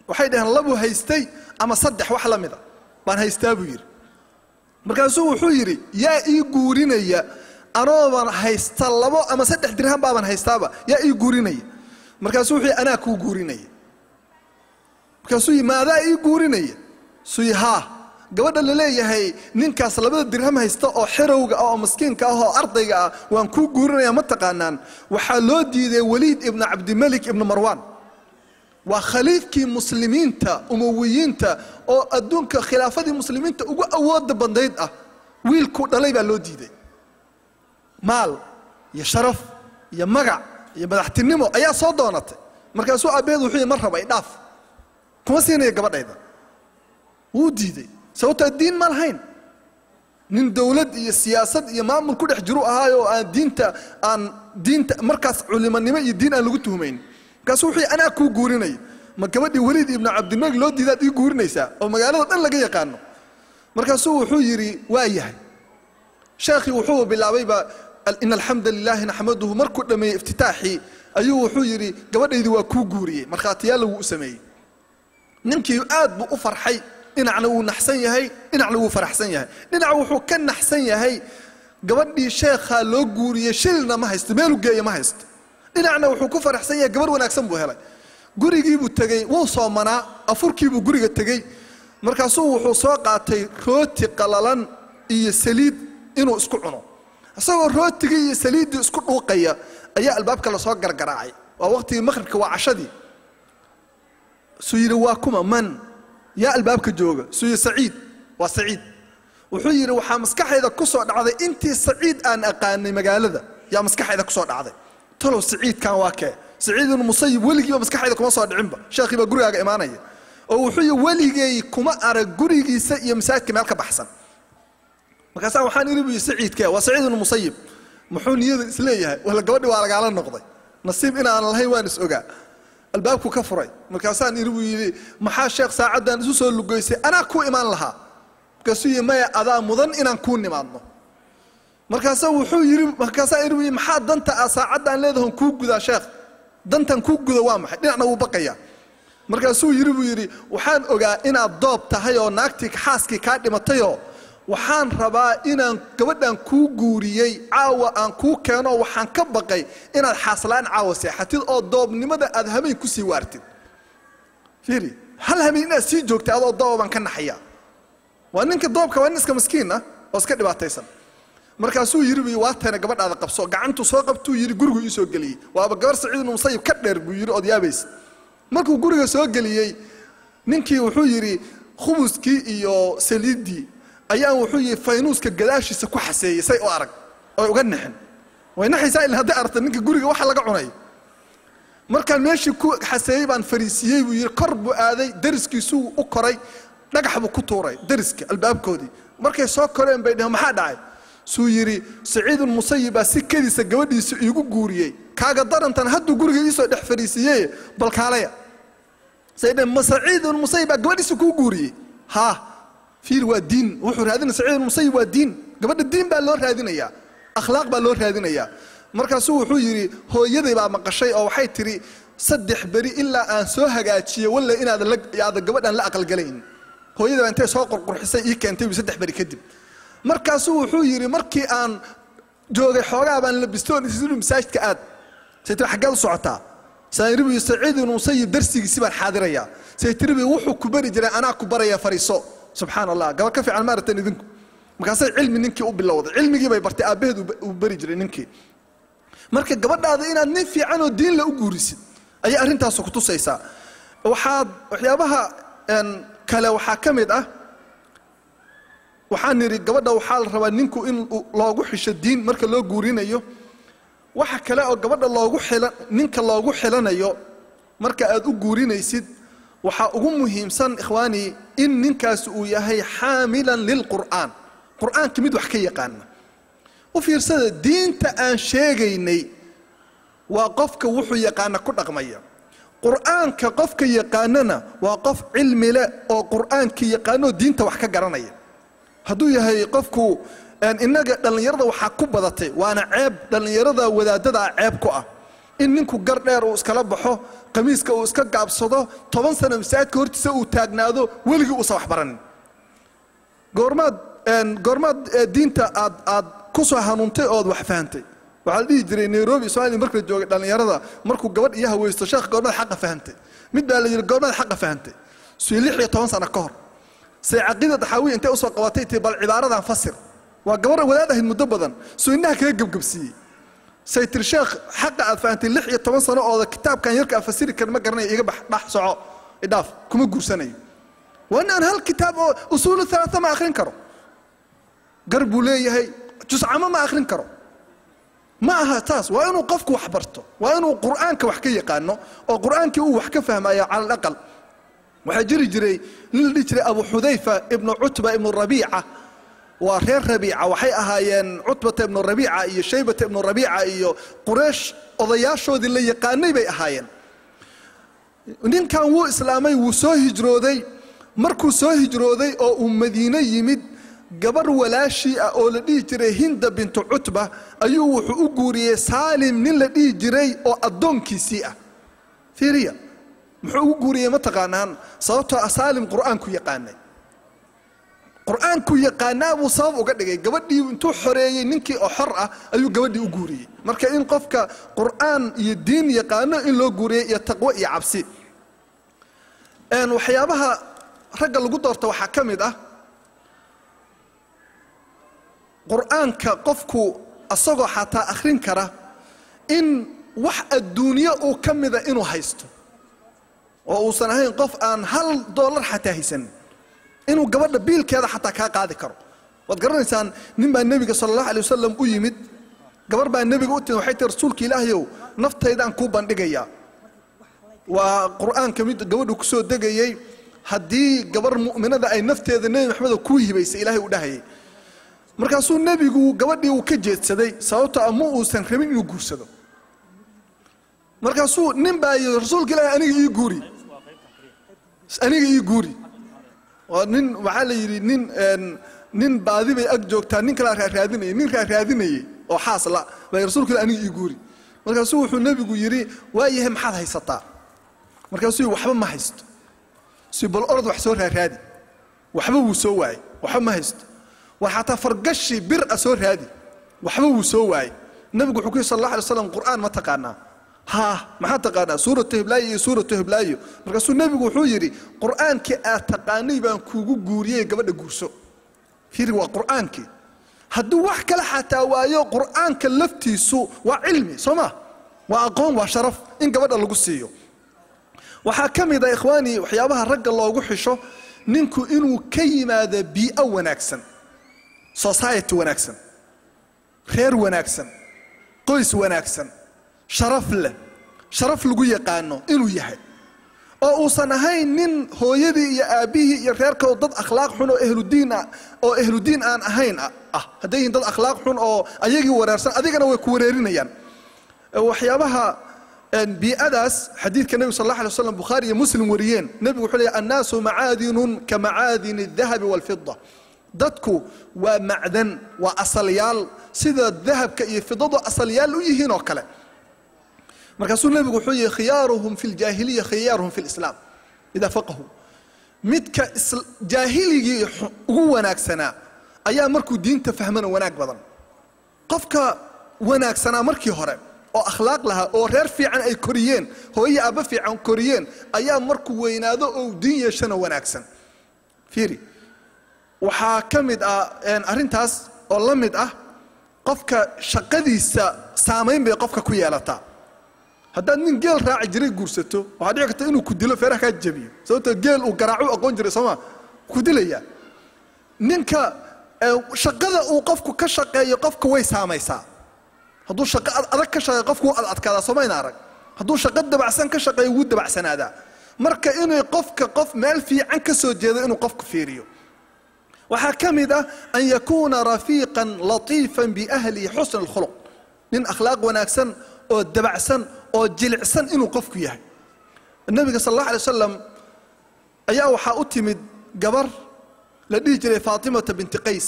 Speaker 2: Waxay dhaheen labuu haystay ama saddex, wax la mida baan haystaa buu yidhi. Markaasuu wuxuu yidhi, yaa ii guurinaya anooban haysta 2 ama 3 dirham baaban haystaaba, yaa ii guurinaya? Markaasuu wuxuu yidhi, anaa kuu guurinaya. Markaasuu yidhi, maadaa ii guurinaya? Suu yidhi, haa. Gabadha la leeyahay ninkaas 2da dirham haysta oo xerowga ah oo maskiinka ah oo ardayga ah waan kuu guurinaya, ma taqaanaan? Waxaa loo diiday Waliid ibnu Cabdimalik ibnu Marwaan, waa khaliifkii muslimiinta Umawiyiinta oo adduunka khilaafadii muslimiinta ugu awooda badnayd ah, wiilkuu dhalay baa loo diiday. Maal iyo sharaf iyo magac iyo madaxtinimo ayaa soo doonatay. Markaasuu aabbaheed wuxuu yidhi, ma raba, idhaaf, kuma siinaya gabadhayda. Wuu diiday, sababtoo diin ma lahayn. Nin dowlad iyo siyaasad iyo maamul ku dhex jiru ahaayo oo aan diinta, aan diinta markaas culimonimo iyo diin aan lagu tuhumayn. Markaasuu wuxuu yidhi, anaa kuu guurinaya. Ma gabadhii Weliid ibnu Cabdilmalik loo diidaad ii guurinaysaa oo magaalada dhan laga yaqaano? Markaasuu wuxuu yidhi, waa yahay. Sheekhii wuxuu bilaabayba, ina alxamda lilaahi naxmaduhu. Markuu dhammeeyey iftitaaxii ayuu wuxuu yidhi, gabadhaydii waa kuu guuriyey. Markhaatiyaalla wuu u sameeyey. Ninkii aad buu u farxay. Dhinacna wuu naxsan yahay, dhinacna wuu faraxsan yahay. Dhinac wuxuu ka naxsan yahay gabadhii sheekhaa loo guuriyey, shilna ma haysto, meelu geeya ma haysto. Dhinacna wuxuu ku faraxsan yahay gabarh wanaagsan buu helay. Gurigii buu tegey, wuu soomanaa, afurkiibuu guriga tegey. Markaasuu wuxuu soo qaatay rooti qalalan iyo saliid inuu isku cuno. Isagoo rootigii iyo saliiddii isku dhuuqaya ayaa albaabka lasoo gargaraacay. Waa waqtigii maqhribka, waa cashadii. Suu yidhi, waa kuma? Man, yaa albaabka jooga? Suu yidhi, Saciid, waa Saciid. Wuxuu yidhi, waxaa maskaxayda ku soo dhacday intii Saciid aan aqaanay magaalada yaa maskaxayda ku soo dhacday. Talow Saciidkan waa kee? Saciid ibnu Musayib weligiiba maskaxayda kuma soo dhicinba. Sheekhii baa gurigaaga imaanaya oo wuxuu yidhi, weligay kuma arag gurigiisa iyo masaajidka meel ka baxsan. Markaasaa waxaan idhi, buu yidhi, Saciidkee? Waa Saciid ibnu Musayib. Muxuu niyada isleeyahay? Wala gabadhi waa lagaala noqday, nasiib inaan lahayn waan is ogaa. Albaabku ka furay. Markaasaan idhi, buu yidhi, maxaa sheekh saacaddan isu soo lugoysay? Anaa kuu imaan lahaa. Markaasuu yidhi, maya, adaa mudan inaan kuu nimaadno. Markaasa wuxuu yidhi, markaasaa idhi, buu yidhi, maxaa danta aa saacaddan leedahon kuu gudaa sheekh? Dantan kuu guda waa maxay? Dhinacna wuu baqayaa. Markaasuu yidhi, buu yidhi, waxaan ogaa inaad doob tahay oo naagtii xaaskii kaa dhimatayoo waxaan rabaa inaan gabadhan kuu guuriyey caawa aan kuu keeno. Waxaan ka baqay inaad xaaslaan caawa seexatid oo doobnimada aad habeen kusii waartid. Fiiri, hal habeen inaad sii joogtay adoo dooba baan ka naxayaa. Waa ninka doobka, waa nin iska miskiin ah oo iska dhibaataysan. Markaasuu yidhi, buu waa tana, gabadhaada qabso. Gacantuu soo qabtuu yidhi, gurigu ii soo geliyey. Waaba gabar Saciid ibnu Musayib ka dheer, buu yidhi, ood yaabaysa. Markuu guriga soo geliyey ninkii wuxuu yidhi khubuskii iyo saliiddii ayaan wuxuu yidhi faynuuska gadaashiisa ku xaseeyey say u arag oy uga nixin. Way naxaysaa ilaa hadday aragta ninka guriga waxa laga cunay. Markaan meeshii ku xaseeyey baan fariisiyey buu yidhi, kor buu aaday, dariskiisuu u koray, dhagax buu ku tuuray dariska albaabkoodii. Markay soo koreen bay dheheen maxaa dhacay? Suu yidhi Saciid Musayib baa si kediisa gabadhiisa iigu guuriyey, kaaga darantan hadduu guriga iisoo dhex fariisiiyey, bal kaalaya. Say dheheen ma Saciid Musayib baa gabadhiisa kuu guuriyey? Haa. Fiir, waa diin wuxuu raadinaya Saciid Musayib, waa diin. Gabadha diin baa loo raadinayaa, akhlaaq baa loo raadinayaa. Markaasuu wuxuu yidhi hooyaday baa maqashay oo waxay tidhi 3 beri ilaa aan soo hagaajiyo walle inaadan la gabadhan la aqalgalayn. Hooyaday baa intay soo qurqurxisay ii keentay 3 beri kadib. Markaasuu wuxuu yidhi markii aan joogay xoogaa baan labistoon islu masaajidka aad. Say tiri xaggeed u socotaa? Saayiribi Saciid ibn Musayib darsigiisi baan xaadirayaa. Say tiri wuxuu ku bari jiray anaa ku baraya, fariiso. Subxaan Allah, gabar ka fiican ma aragteen idinku. Markaasay cilmi ninkii u bilowday, cilmigii bay bartay aabbaheed uu bari jiray ninkii. Marka gabadhaada inaad nin fiican oo diin la u guurisid ayay arrintaas ku tusaysaa. Waxaad waxyaabaha kale waxaa ka mid ah, waxaan nidhi gabadha waxaa la rabaa ninku in loogu xisho diin marka loo guurinayo. Waxa kale oo gabadha loogu xila ninka loogu xilanayo marka aad u guurinaysid waxaa ugu muhiimsan ikhwaani in ninkaas uu yahay xaamilan lilqur'aan, qur'aanka mid wax ka yaqaana. U fiirsada, diinta aan sheegaynay waa qofka wuxuu yaqaana ku dhaqmaya. Qur'aanka qofka yaqaanana waa qof cilmi leh oo qur'aanka yaqaano diinta wax ka garanaya. Hadduu yahay qofku, innaga dhallinyarada waxaa ku badatay, waana ceeb dhallinyarada wadaadada ceeb ku ah, in ninku gar dheer uu iskala baxo, qamiiska uu iska gaabsado, 10 sano masaajidka hortiisa uu taagnaado, weligii uusan wax baranin. Goormaad diinta aad ku soo hanuuntay ood wax fahantay? Waxaa la dhihi jiray Nairobi Soomaaliya marka la joogay dhallinyarada markuu gabadh iyo haweysto, sheekh goormaad xaqa fahantay? Mid baa la yidhi goormaad xaqa fahantay? Sui 16 sano ka hor. Say caqiida daxaawiya intay usoo qabatay tii bal cibaaradan fasir. Waa gabar wadaad ahayd muddo badan, suu indhaha kaga gebgebsiiyey. Say tiri sheekh xaqa aad fahantay 16 sano ooda kitaabkan yarka aad fasiri karin ma garanayo, iga bax, dhax soco, idhaaf, kuma guursanayo. Waa in aan hal kitaab oo usuulu thalaatha ma akhrin karo, gar buu leeyahay, juscamo ma akhrin karo. Ma aha taas. Waa inuu qofku wax barto, waa inuu qur'aanka wax ka yaqaano oo qur'aankii uu wax ka fahmayo cala alaqal. Waxaa jiri jiray nin la dhihi jiray Abu Xudayfa ibnu Cutba ibnu Rabiica. Waa reer Rabiica, waxay ahaayeen Cutbata ibnu Rabiica iyo Shaybata ibnu Rabiica iyo Quraysh odayaashoodii la yaqaanay bay ahaayeen. Ninkan wuu islaamay, wuu soo hijrooday. Markuu soo hijrooday oo uu Madiine yimid, gabar walaashii ah oo la dhihi jiray Hinda bintu Cutba ayuu wuxuu u guuriyey Saalim nin la dhihi jiray oo addoonkiisii ah. Fiiriya, muxuu ugu guuriyey ma taqaanaan? Sababtoo ah Saalim qur'aanku yaqaanay, qur'aanku yaqaanaa buu sabab uga dhigay. Gabadhii intuu xoreeyey ninkii oo xor ah ayuu gabadhii u guuriyey. Marka in qofka qur'aan iyo diin yaqaano in loo guuriyey, iyo taqwo iyo cabsi. Waxyaabaha ragga lagu doorto waxaa ka mid ah qur'aanka qofku asagoo xataa akhrin kara in wax adduunyo uu ka mida inuu haysto, oo uusan ahayn qof aan hal doolar xataa haysanin, inuu gabadha biilkeeda xataa kaa qaadi karo. Waad garanaysaan, nin baa nebiga sala allahu alay wasalam u yimid, gabar baa nebiga u timid, waxay tihi rasuulka ilaahayow naftaydaan kuu bandhigayaa. Waa qur'aanka mid gabadhu ku soo degayey, haddii gabar mu'minada ay nafteeda nebi Maxamed kuu hibaysay ilaahay u dhahayay. Markaasuu nebigu gabadhii uu ka jeedsaday, sababtoo ah ma uusan rabin inuu guursado. Markaasuu nin baa yidhi rasuulka ilaahay aniga ii guuri, aniga ii guuri. Waa nin, waxaa la yidhi nin baadi bay ag joogtaa, nin kalaa raaraadinayay, nin raaraadinayay oo xaas la bay rasuulka ilaahay aniga ii guuri. Markaasuu wuxuu nebigu yidhi waa yahay maxaad haysataa? Markaasuu yidhi waxba ma haysto. Si bal orod wax soo raaraadi. Waxba wuu soo waayey, waxba ma haysto. War xataa fargashi bir a soo raadi. Waxba wuu soo waayey. Nabigu wuxuu ku yidhi sal allah alay wasalam qur'aan ma taqaanaa? Haa. Maxaa taqaanaa? Suuratu hiblaayo iyo suuratu hiblaayo. Markaasuu nebigu wuxuu yidhi qur'aankii aad taqaanay baan kuugu guuriyey, gabadha guurso. Fiiri, waa qur'aankii. Hadduu wax kale xataa waayo, qur'aanka laftiisu waa cilmi, soo ma? Waa aqoon, waa sharaf in gabadha lagu siiyo. Waxaa ka mid ah ikhwaani waxyaabaha ragga loogu xisho Ninku inuu ka yimaado bii'o wanaagsan, society wanaagsan, reer wanaagsan, qoys wanaagsan, sharaf leh, sharaf lagu yaqaano inuu yahay, oo uusan ahayn nin hooyadii iyo aabbihii iyo reerkooda dad akhlaaq xun oo ehludiin ah, oo ehludiin aan ahayn ah. Hadday yihiin dad akhlaaq xun oo ayagii wareersan, adigana way ku wareerinayaan. Waxyaabaha bii'adaas, xadiidka Nebiga sal Allah alay waslam, Bukhaari iyo Muslim wariyeen, nebigu wuxuu leeyahy: "Annaasu macaadinun ka macaadini aldahabi waalfida." Dadku waa macdan, waa asalyaal, sida dahabka iyo fidadu asalyaal u yihiin oo kale. Markaasuu nebigu wuxuu yihi: "Khiyaaruhum fi ljaahiliya khiyaaruhum fi lislaam idaa faqahuu." Midka jaahiligii ugu wanaagsanaa ayaa markuu diinta fahmana wanaag badan. Qofka wanaagsanaa markii hore oo akhlaaq lahaa oo reer fiican ay koriyeen, hooye aabba fiican koriyeen, ayaa markuu weynaado oo diin yeeshana wanaagsan. Fiiri, waxaa ka mid ah arrintaas oo la mid ah, qofka shaqadiisa saamayn bay qofka ku yeelataa. Haddaad nin geel raaci jiray guursato, waxaa dhici karta inuu ku dilo, feeraha kaa jabiyo, sababtoo geel uu garaacu aqoon jiray, sooma ku dilayaa. Ninka shaqada uu qofku ka shaqeeyo qofka way saamaysaa. Hadduu shaqo adag ka shaqeeyo, qofku wuu ad adkaadaa, soomayna arag? Hadduu shaqo dabacsan ka shaqeeyo, wuu dabacsanaadaa. Marka inay qofka qof meel fiican ka soo jeedo inuu qofku fiiriyo. Waxaa ka mid ah an yakuuna rafiiqan latiifan biahlihi, xusna alkhuluq, nin akhlaaq wanaagsan oo dabacsan oo jilicsan inuu qofku yahay. Nabiga sal Allah alay wasalam ayaa waxaa u timid gabar la dhihi jiray Faatimata binti Qays.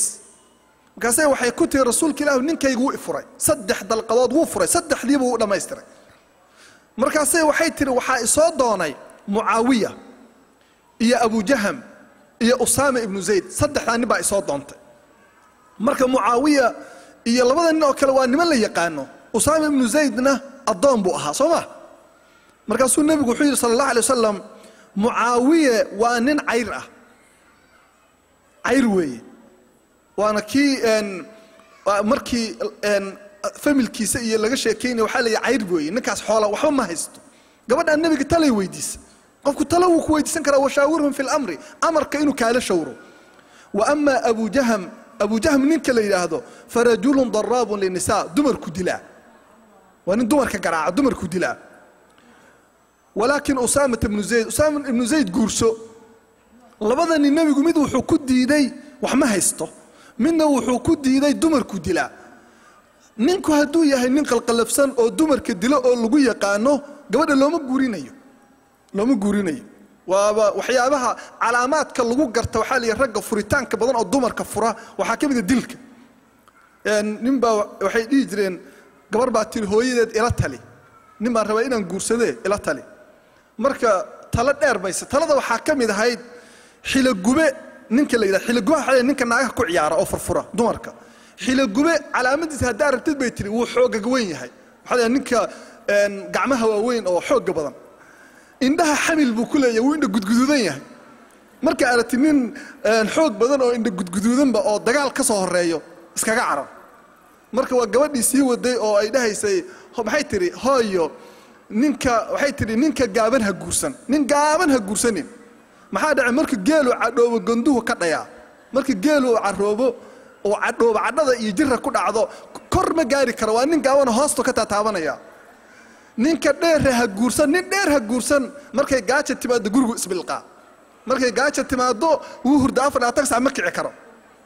Speaker 2: Markaasay waxay ku tiri: "Rasuulka Ilaahu, ninkaygu wuu i furay, 3 dalqadood wuu furay, saddexdiiba wuu dhammaystiray." Markaasay waxay tiri: "Waxaa isoo doonay Mucaawiya iyo Abujaham iyo Usaama ibnu Zayd, saddexdaa nin baa isoo doontay." Marka Mucaawiya iyo labada nin oo kale waa niman la yaqaano, Usaama ibnu Zaydna addoon buu ahaa, soo ma? Markaasuu nebigu wuxuu yidhi sala Allah alay wasalam: "Mucaawiye waa nin cayr ah, cayr weeye, waana kii markii familkiisa iyo laga sheekaynaya waxaa la yidhi cayr weeye ninkaas, xoola waxba ma haysto." Gabadhaan nebiga talay weydiisa. Qofku talo wuu ku weydiisan karaa, washaawirhum fi lamri, amarka inuu kaala shawro. Wa ama Abu Jaham, Abu Jahm ninka la yidhaahdo, farajulun daraabun linisaa, dumarku dilaa, waa nin dumarka garaaca, dumarku dilaa. Walaakin Usaamata ibnu Zayd, Usaama ibnu Zayd guurso. Labada nin nebigu mid wuxuu ku diiday wax ma haysto, midna wuxuu ku diiday dumarku dilaa. Ninku hadduu yahay nin qalqalafsan oo dumarka dilo oo lagu yaqaano, gabadha looma guurinayo, looma guurinayo. Waaba waxyaabaha calaamaadka lagu garta. Waxaa la yihi ragga furitaanka badan oo dumarka fura waxaa ka mid a dilka. Nin baa waxay dhihi jireen, gabar baa tiri hooyadeed: "Ila tali, nin baan rabaa inaan guursadee, ila tali." Marka talo dheer bayse, talada waxaa ka mid ahayd xilogube ninka la yidhaha. Xilogube waxaa la ninka naagaha ku ciyaara oo furfura dumarka. Xilogube calaamadiisa haddaa rabtid, bay tiri, wuu xoogaga weyn yahay, waxaa la ninka gacmaha waaweyn oo xoogga badan, indhaha xamil buu ku leeyahay, wuu indha gudguduudan yahay. Marka aragti nin xoog badan oo indha gudguduudanba oo dagaal ka soo horeeyo, iskaga carar. Marka waa gabadhii sii waday oo ay dhahaysay, maxay tiri hooyo? Ninka waxay tidhi: "Ninka gaaban ha guursan, nin gaaban ha guursanin. Maxaa dhacay? Marka geelu cadhoobo gonduhu ka dhayaa. Marka geelu uu caroobo oo cadhoobo, cadhada iyo jira ku dhacdo, kor ma gaari karo, waa nin gaabana, hoostu ka taataabanaya. Ninka dheer ha guursan, nin dheer ha guursan. Markay gaaja timaado gurigu isbilqaa, markay gaaja timaado wuu hurda 24 sac, ma kici karo,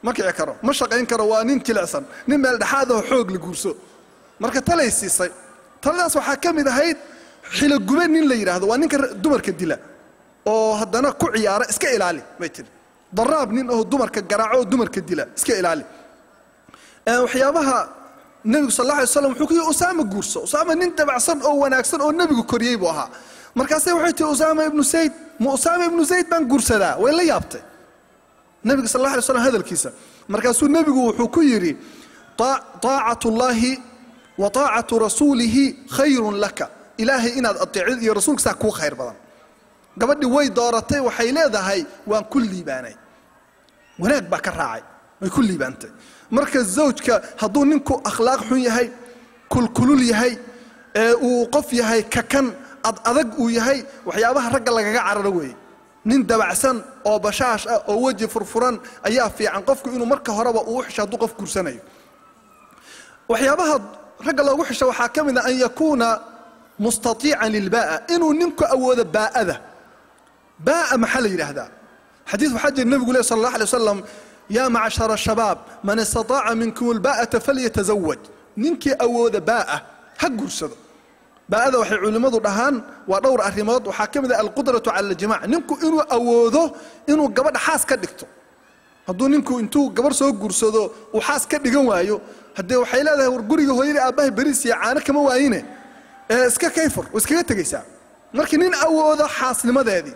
Speaker 2: ma kici karo, ma shaqayn karo, waa nin jilicsan. Nin meel dhexaad aho xoog la guurso." Marka talay siisay, taladaas waxaa ka mid ahayd xilogube nin la yidhaahdo, waa ninka dumarka dila oo haddana ku ciyaara, iska ilaali, bay tiri. Daraab nin oo dumarka garaaco oo dumarka dila iska ilaali. Waxyaabaha nebigu sal alla alay slam wuxuu ku yihi: "Usaama guurso." Usaama nin dabacsan oo wanaagsan oo nebigu koriyey buu ahaa. Markaase waxay tihi: "Usaama ibnu Zayd, ma Usaama ibnu Zayd baan guursadaa?" Way la yaabtay nebiga sal alla alay slam hadalkiisa. Markaasuu nebigu wuxuu ku yidhi: "Taacatu llahi wa taacatu rasuulihi khayrun laka." Ilaahay inaad ateecid iyo rasuulkiisaa kuu khayr badan. Gabadhii way dooratay, waxay leedahay: "Waan ku liibaanay, wanaag baa ka raacay." Way ku liibaantay. Marka zawjka hadduu ninku akhlaaq xun yahay, kulkulul yahay, ee uu qof yahay kakan, ad adag uu yahay, waxyaabaha ragga lagaga cararo weeye. Nin dabacsan oo bashaash ah oo weji furfuran ayaa fiican qofku inuu marka horeba uu u xisho hadduu qof guursanayo. Waxyaabaha ragga loogu xisho waxaa ka mid ah an yakuuna mustatiican lilbaa'a, inuu ninku awoodo baa'ada. Baa'a maxaa la yidhaahdaa? Xadiis waxaa jira nebigu leh sala allah alay wasalam, yaa macshara shabaab man istataaca minkum albaa'ata falyatazawaj. Ninkii awooda baa'a ha guursado. Baa'ada waxay culimmadu dhahaan waa dhowr arrimood. Waxaa ka mid ah alqudratu cala aljimac, ninku inuu awoodo inuu gabadha xaas ka dhigto. Hadduu ninku intuu gabarh soo guursado uu xaas ka dhigan waayo, haddee waxay leedahay war guriga hooyadii aabbahay beriis iyo caano kama waayine, ee iska kayfur, way iskaga tegaysaa. Marka nin awoodo xaasnimadeedii,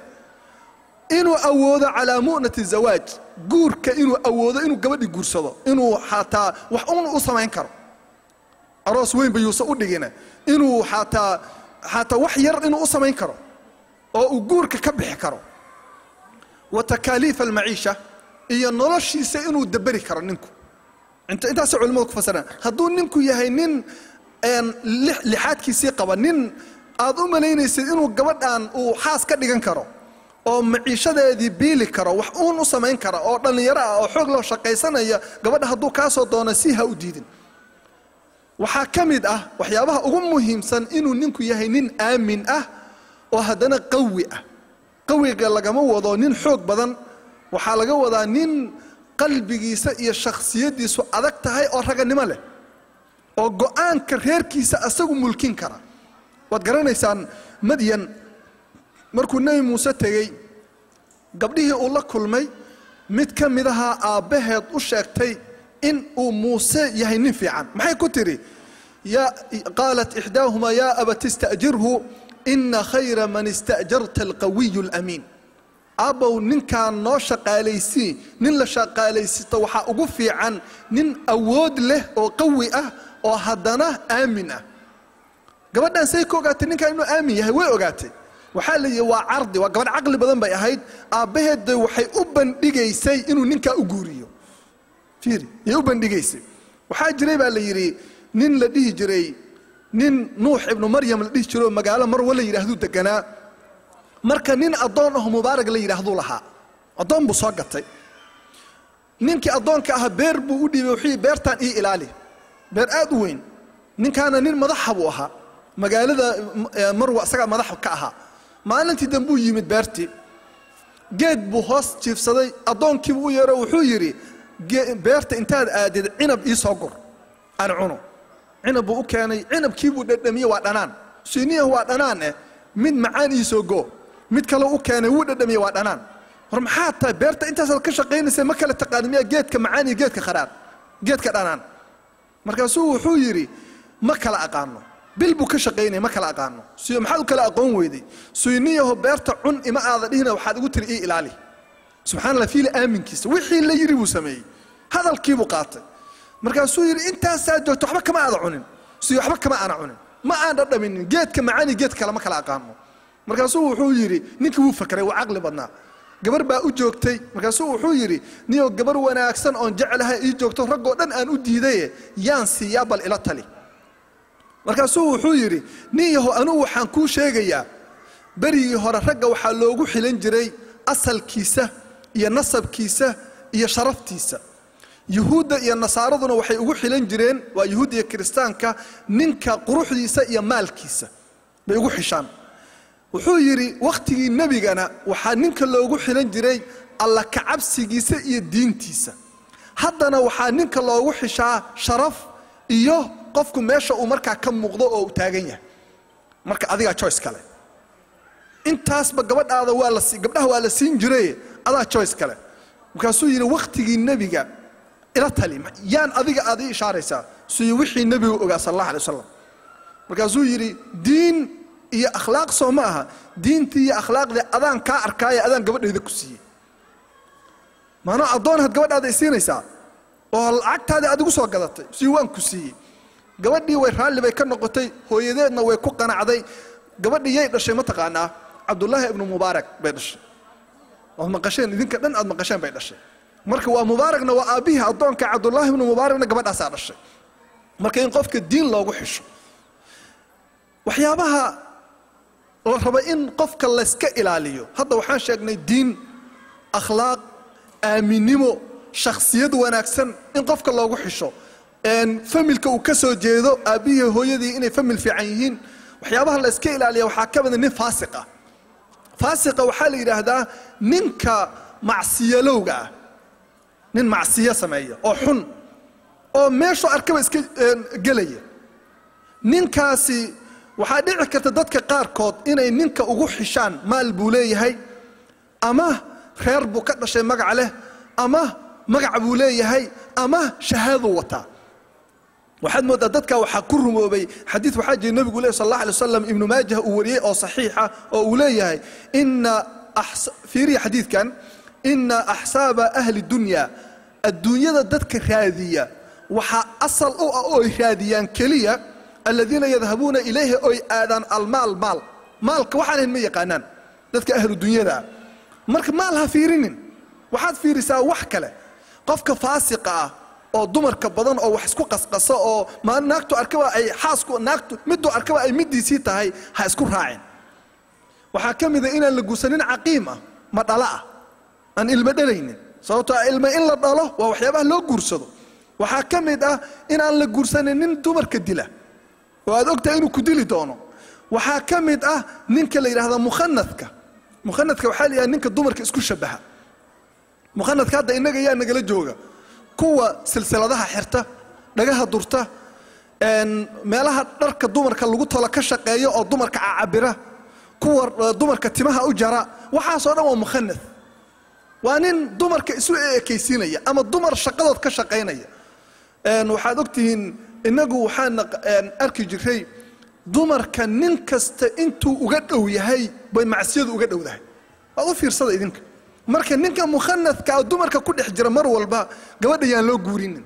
Speaker 2: inuu awoodo calaa mu'nati zawaaj, guurka inuu awoodo inuu gabadhii guursado, inuu xataa wax uun u samayn karo, aroos weyn ba yuusa u dhigina, inuu xataa wax yar inuu u samayn karo oo uu guurka ka bixi karo. Wa takaaliif almaciisha, iyo noloshiisa inuu daberi karo ninku. Intaasay culimadu ku fasiraan. Hadduu ninku yahay nin lixaadkiisii qaba, nin aad u malaynaysid inuu gabadhan uu xaas ka dhigan karo oo maciishadeedii biili karo, wax uun u samayn kara, oo dhallinyaro ah oo xoog loo shaqaysanaya, gabadha hadduu kaa soo doono si ha u diidin. Waxaa ka mid ah waxyaabaha ugu muhiimsan inuu ninku yahay nin aamin ah oo haddana qawi ah. Qawiga lagama wado nin xoog badan, waxaa laga wadaa nin qalbigiisa iyo shakhsiyaddiisu adag tahay oo raganimo leh, oo go'aanka reerkiisa asagu mulkin kara. Waad garanaysaan Madyan markuu Nebi Muuse tegey, gabdhihii uu la kulmay mid ka mid ahaa aabbaheed u sheegtay in uu Muuse yahay nin fiican. Maxay ku tidhi? Qaalat ixdaahumaa yaa abati ista'jirhu ina khayra man ista'jarta alqawiyu alamiin. Aabbow, ninkaan noo shaqaalaysii, nin la shaqaalaysisto waxaa ugu fiican nin awood leh oo qawi ah oo haddana aamin ah. Gabadhan say ka ogaatay ninkan inuu aamin yahay? Way ogaatay. Waxaa la yidhi waa cardi, waa gabadh caqli badan bay ahayd. Aabbaheedda waxay u bandhigaysay inuu ninkaa u guuriyo. Fiiri, yay u bandhigaysay. Waxaa jiray baa la yidhi nin la dhihi jiray, nin Nuux ibnu Maryam la dhihi jiray oo magaalo Marwa la yidhaahduu deganaa. Marka nin addoon aho Mubaarak la yidhaahduu lahaa, addoon buu soo gatay. Ninkii addoonka ahaa beer buu u dhiibay, wuxuu yidhi beertaan ii ilaali, beer aad u weyn. Ninkaana nin madaxa buu ahaa magaalada Marwa, isagaa madax ka ahaa. Maalintii dambuu yimid beertii, geed buu hoos jiifsaday, addoonkiibuu u yeero, wuxuu yidhi beerta intaad aadid cinab ii soo gur aan cuno. Cinab buu u keenay, cinabkiibuu dhadhamiyey, waa dhanaan. Siiniyahu waa dhanaan eh, mid macaan ii soo goo. Mid kale u keenay, wuu dhadhamiyey, waa dhanaan. War maxaa tahay, beerta intaasaad ka shaqaynaysa ma kala taqaani miyaa geedka macaan iyo geedka kharaar, geedka dhanaan? Markaasuu wuxuu yidhi ma kala aqaano. Bil buu ka shaqaynaya, ma kala aqaano. Siyo maxaad u kala aqoon weyday? Suyniyaho beerta cun ima aada dhihina, waxaad igu tiri ii ilaali. Subxana allah, fiili aaminkiisa, wixii la yidhi buu sameeyey, hadalkiibuu qaatay. Markaasuu yidhi intaasaa joogto waxba kama aada cunin? Siyo waxba kama aana cunin, ma aan dhadhaminin geedka macaan iyo geedka kale, ma kala aqaano. Markaasuu wuxuu yidhi ninkii wuu fakray, wuu caqli badnaa. Gabar baa u joogtay. Markaasuu wuxuu yidhi niyow gabar wanaagsan oon jeclahay ii joogto, raggoo dhan aan u diidaye, yaan siiyaa, bal ila tali. Markaasuu wuxuu yidhi nin yahow, anugu waxaan kuu sheegayaa, berigii hore ragga waxaa loogu xilan jiray asalkiisa iyo nasabkiisa iyo sharaftiisa. Yuhuudda iyo nasaaraduna waxay ugu xilan jireen, waa yuhuudda iyo kiristaanka, ninka quruxdiisa iyo maalkiisa bay ugu xishaan. Wuxuu yidhi wakhtigii nebigana waxaa ninka loogu xilan jiray alla kacabsigiisa iyo diintiisa. Haddana waxaa ninka loogu xishaa sharaf iyo qofku meesha uu markaa ka muuqdo oo uu taagan yahay. Marka adigaa choice kale, intaasba gabadhaada waa la gabdhaha waa la siin jiray, adaa choice kale. Markaasuu yidhi wakhtigii nebiga ila tali, yaan adiga aad ii ishaaraysaa? Suu wixii nebigu ogaa sal allah alay wasalam. Markaasuu yidhi diin iyo akhlaaq soo ma aha? Diintii iyo akhlaaqdii adaan kaa arkaaye, adaan gabadhayda ku siiyey. Maanaa addoon had gabadhaada isiinaysaa oo lacagtaadii aad igu soo gadatay? Sii waan ku siiyey. Gabadhii way raalli bay ka noqotay, hooyadeedna way ku qanacday. Gabadhii yay dhashay ma taqaanaa? Cabdullaahi ibnu Mubaarak bay dhashay, waad maqasheen idinka dhan, aad maqasheen bay dhashay. Marka waa Mubaarakna waa aabbihii addoonka, Cabdullaahi ibnu Mubaarakna gabadhaasaa dhashay. Marka in qofka diin loogu xisho waxyaabaha La rabo in qofka layska ilaaliyo. Hadda waxaan sheegnay diin, akhlaaq, aaminimo, shakhsiyad wanaagsan in qofka loogu xisho, familka uu ka soo jeedo, aabbihii hooyadii inay famil fiican yihiin. Waxyaabaha la iska ilaaliya waxaa ka mida nin faasiq ah. Faasiqa waxaa la yidhaahdaa ninka macsiyalowga ah, nin macsiyo sameeya oo xun oo meeshuu arkaba iska gelaya. Ninkaasi waxaa dhici karta dadka qaarkood inay ninka ugu xishaan maal buu leeyahay, ama reer buu ka dhashay magac leh, ama magac buu leeyahay, ama shahaaduu wataa. Waxaad mooddaa dadka waxaa ku rumoobay xadiid waxaa jira nebigu leh sal allah alay wasalam, Ibnu Maajah uu wariyey oo saxiixa, oo uu leeyahay ina fiiriya xadiidkan: ina axsaaba ahli dunya, adduunyada dadka raadiya waxaa asal u ah oo ay raadiyaan keliya, aladiina yadhabuuna ilayhi, oy aadaan, almaal, maal. Maalka waxaan ahayn ma yaqaanaan dadka ahlu dunyada. Marka maal ha fiirinin, waxaad fiirisaa wax kale. Qofka faasiqa ah oo dumarka badan oo wax isku qasqaso oo naagtu arkaba ay xaasku naagtu miduu arkaba ay midiisii tahay, ha isku raacin. Waxaa ka mid a inaan la guursanin caqiim ah, ma dhala ah, aan ilmo dhalaynin, sababtoo ah ilmo in la dhalo waa waxyaabaha loo guursado. Waxaa ka mid ah inaan la guursanin nin dumarka dila oo aad ogtahay inuu ku dili doono. Waxaa ka mid ah ninka la yidhahda mukhanadka. Mukhanadka waxaa la yidhahda ninka dumarka isku shabaha. Mukhanadka hadda innaga yaa nagala jooga? Kuwa silsiladaha xirta, dhagaha durta, meelaha dharka dumarka lagu tolo ka shaqeeya oo dumarka cacabira, kuwa dumarka timaha u jara, waxaasoo dhan waa mukhanad. Waa nin dumarka isu ekaysiinaya ama dumar shaqadood ka shaqaynaya. Waxaad ogtihiin innagu waxaan arki jiray dumarka nin kasta intuu uga dhow yahay bay macsiyadu uga dhowdahay. Waad u fiirsada idinka. Marka ninka mukhanadka dumarka ku dhex jira mar walba gabadha yaan loo guurinin,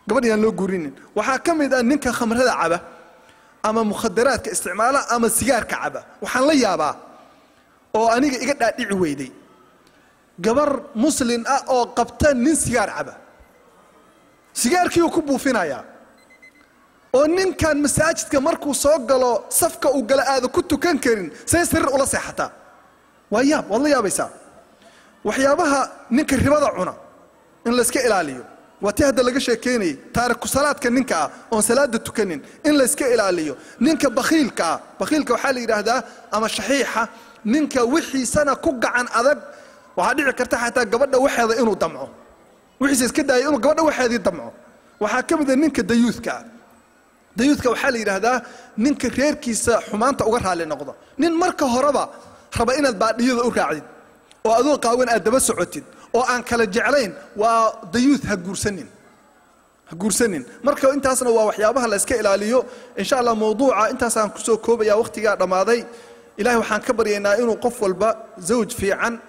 Speaker 2: gabadha yaan loo guurinin. Waxaa ka mid ah ninka khamrada caba ama mukhadaraadka isticmaala ama sigaarka caba. Waxaan la yaabaa oo aniga iga dhaadhici weyday gabar muslin ah oo qabta nin sigaar caba, sigaarkii uu ku buufinayaa, oo ninkan masaajidka markuu soo galo safka uu gala aada ku tukan karin, say sariir ula seexataa? Waa yaab, waad la yaabaysaa. Waxyaabaha ninka ribada cuna in layska ilaaliyo waa tii hadda laga sheekeynayay. Taariku salaadka ninka ah oon salaada tukanin in layska ilaaliyo. Ninka bakhiilka ah, bakhiilka waxaa la yidhaahdaa ama shaxiixa, ninka wixiisana ku gacan adag. Waxaa dhici karta xataa gabadha waxeeda inuu damco, wixiisa iska daaya inuu gabadha waxeedii damco. Waxaa ka mid a ninka dayuudka ah. Dayuudka waxaa la yidhaahdaa ninka reerkiisa xumaanta uga raalli noqda, nin marka horeba raba inaad baadhiyada u raacdid oo adoo qaawan aad daba socotid oo aan kala jeclayn, waa dayuud. Ha guursanin, ha guursanin. Marka intaasna waa waxyaabaha la iska ilaaliyo. Insha Allah mawduuca intaasaan kusoo koobaya, waqtigaa dhammaaday. Ilahay waxaan ka baryaynaa inuu qof walba zawj fiican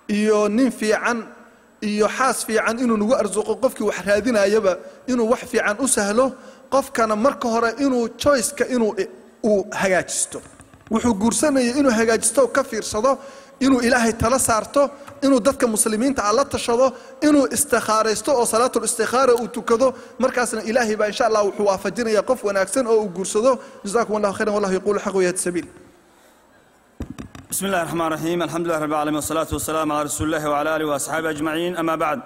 Speaker 2: iyo nin fiican iyo xaas fiican inuu nagu arsuqo, qofkii wax raadinayaba inuu wax fiican u sahlo, qofkana marka hore inuu choiceka inuu uu hagaajisto, wuxuu guursanaya inuu hagaajisto, ka fiirsado, inuu Ilaahay tala saarto, inuu dadka muslimiinta ah la tashado, inuu istikhaaraysto oo salaatul istikhaara uu tukado. Markaasna Ilaahay baa insha Allah wuxuu waafajinaya qof wanaagsan oo uu guursado. Jazakum allahu khayran, wallahu yaquulu xaq wayahdi sabiil.
Speaker 1: بسم الله الرحمن الرحيم، الحمد لله رب العالمين، والصلاة والسلام على رسول الله وعلى آله وأصحابه أجمعين، أما بعد.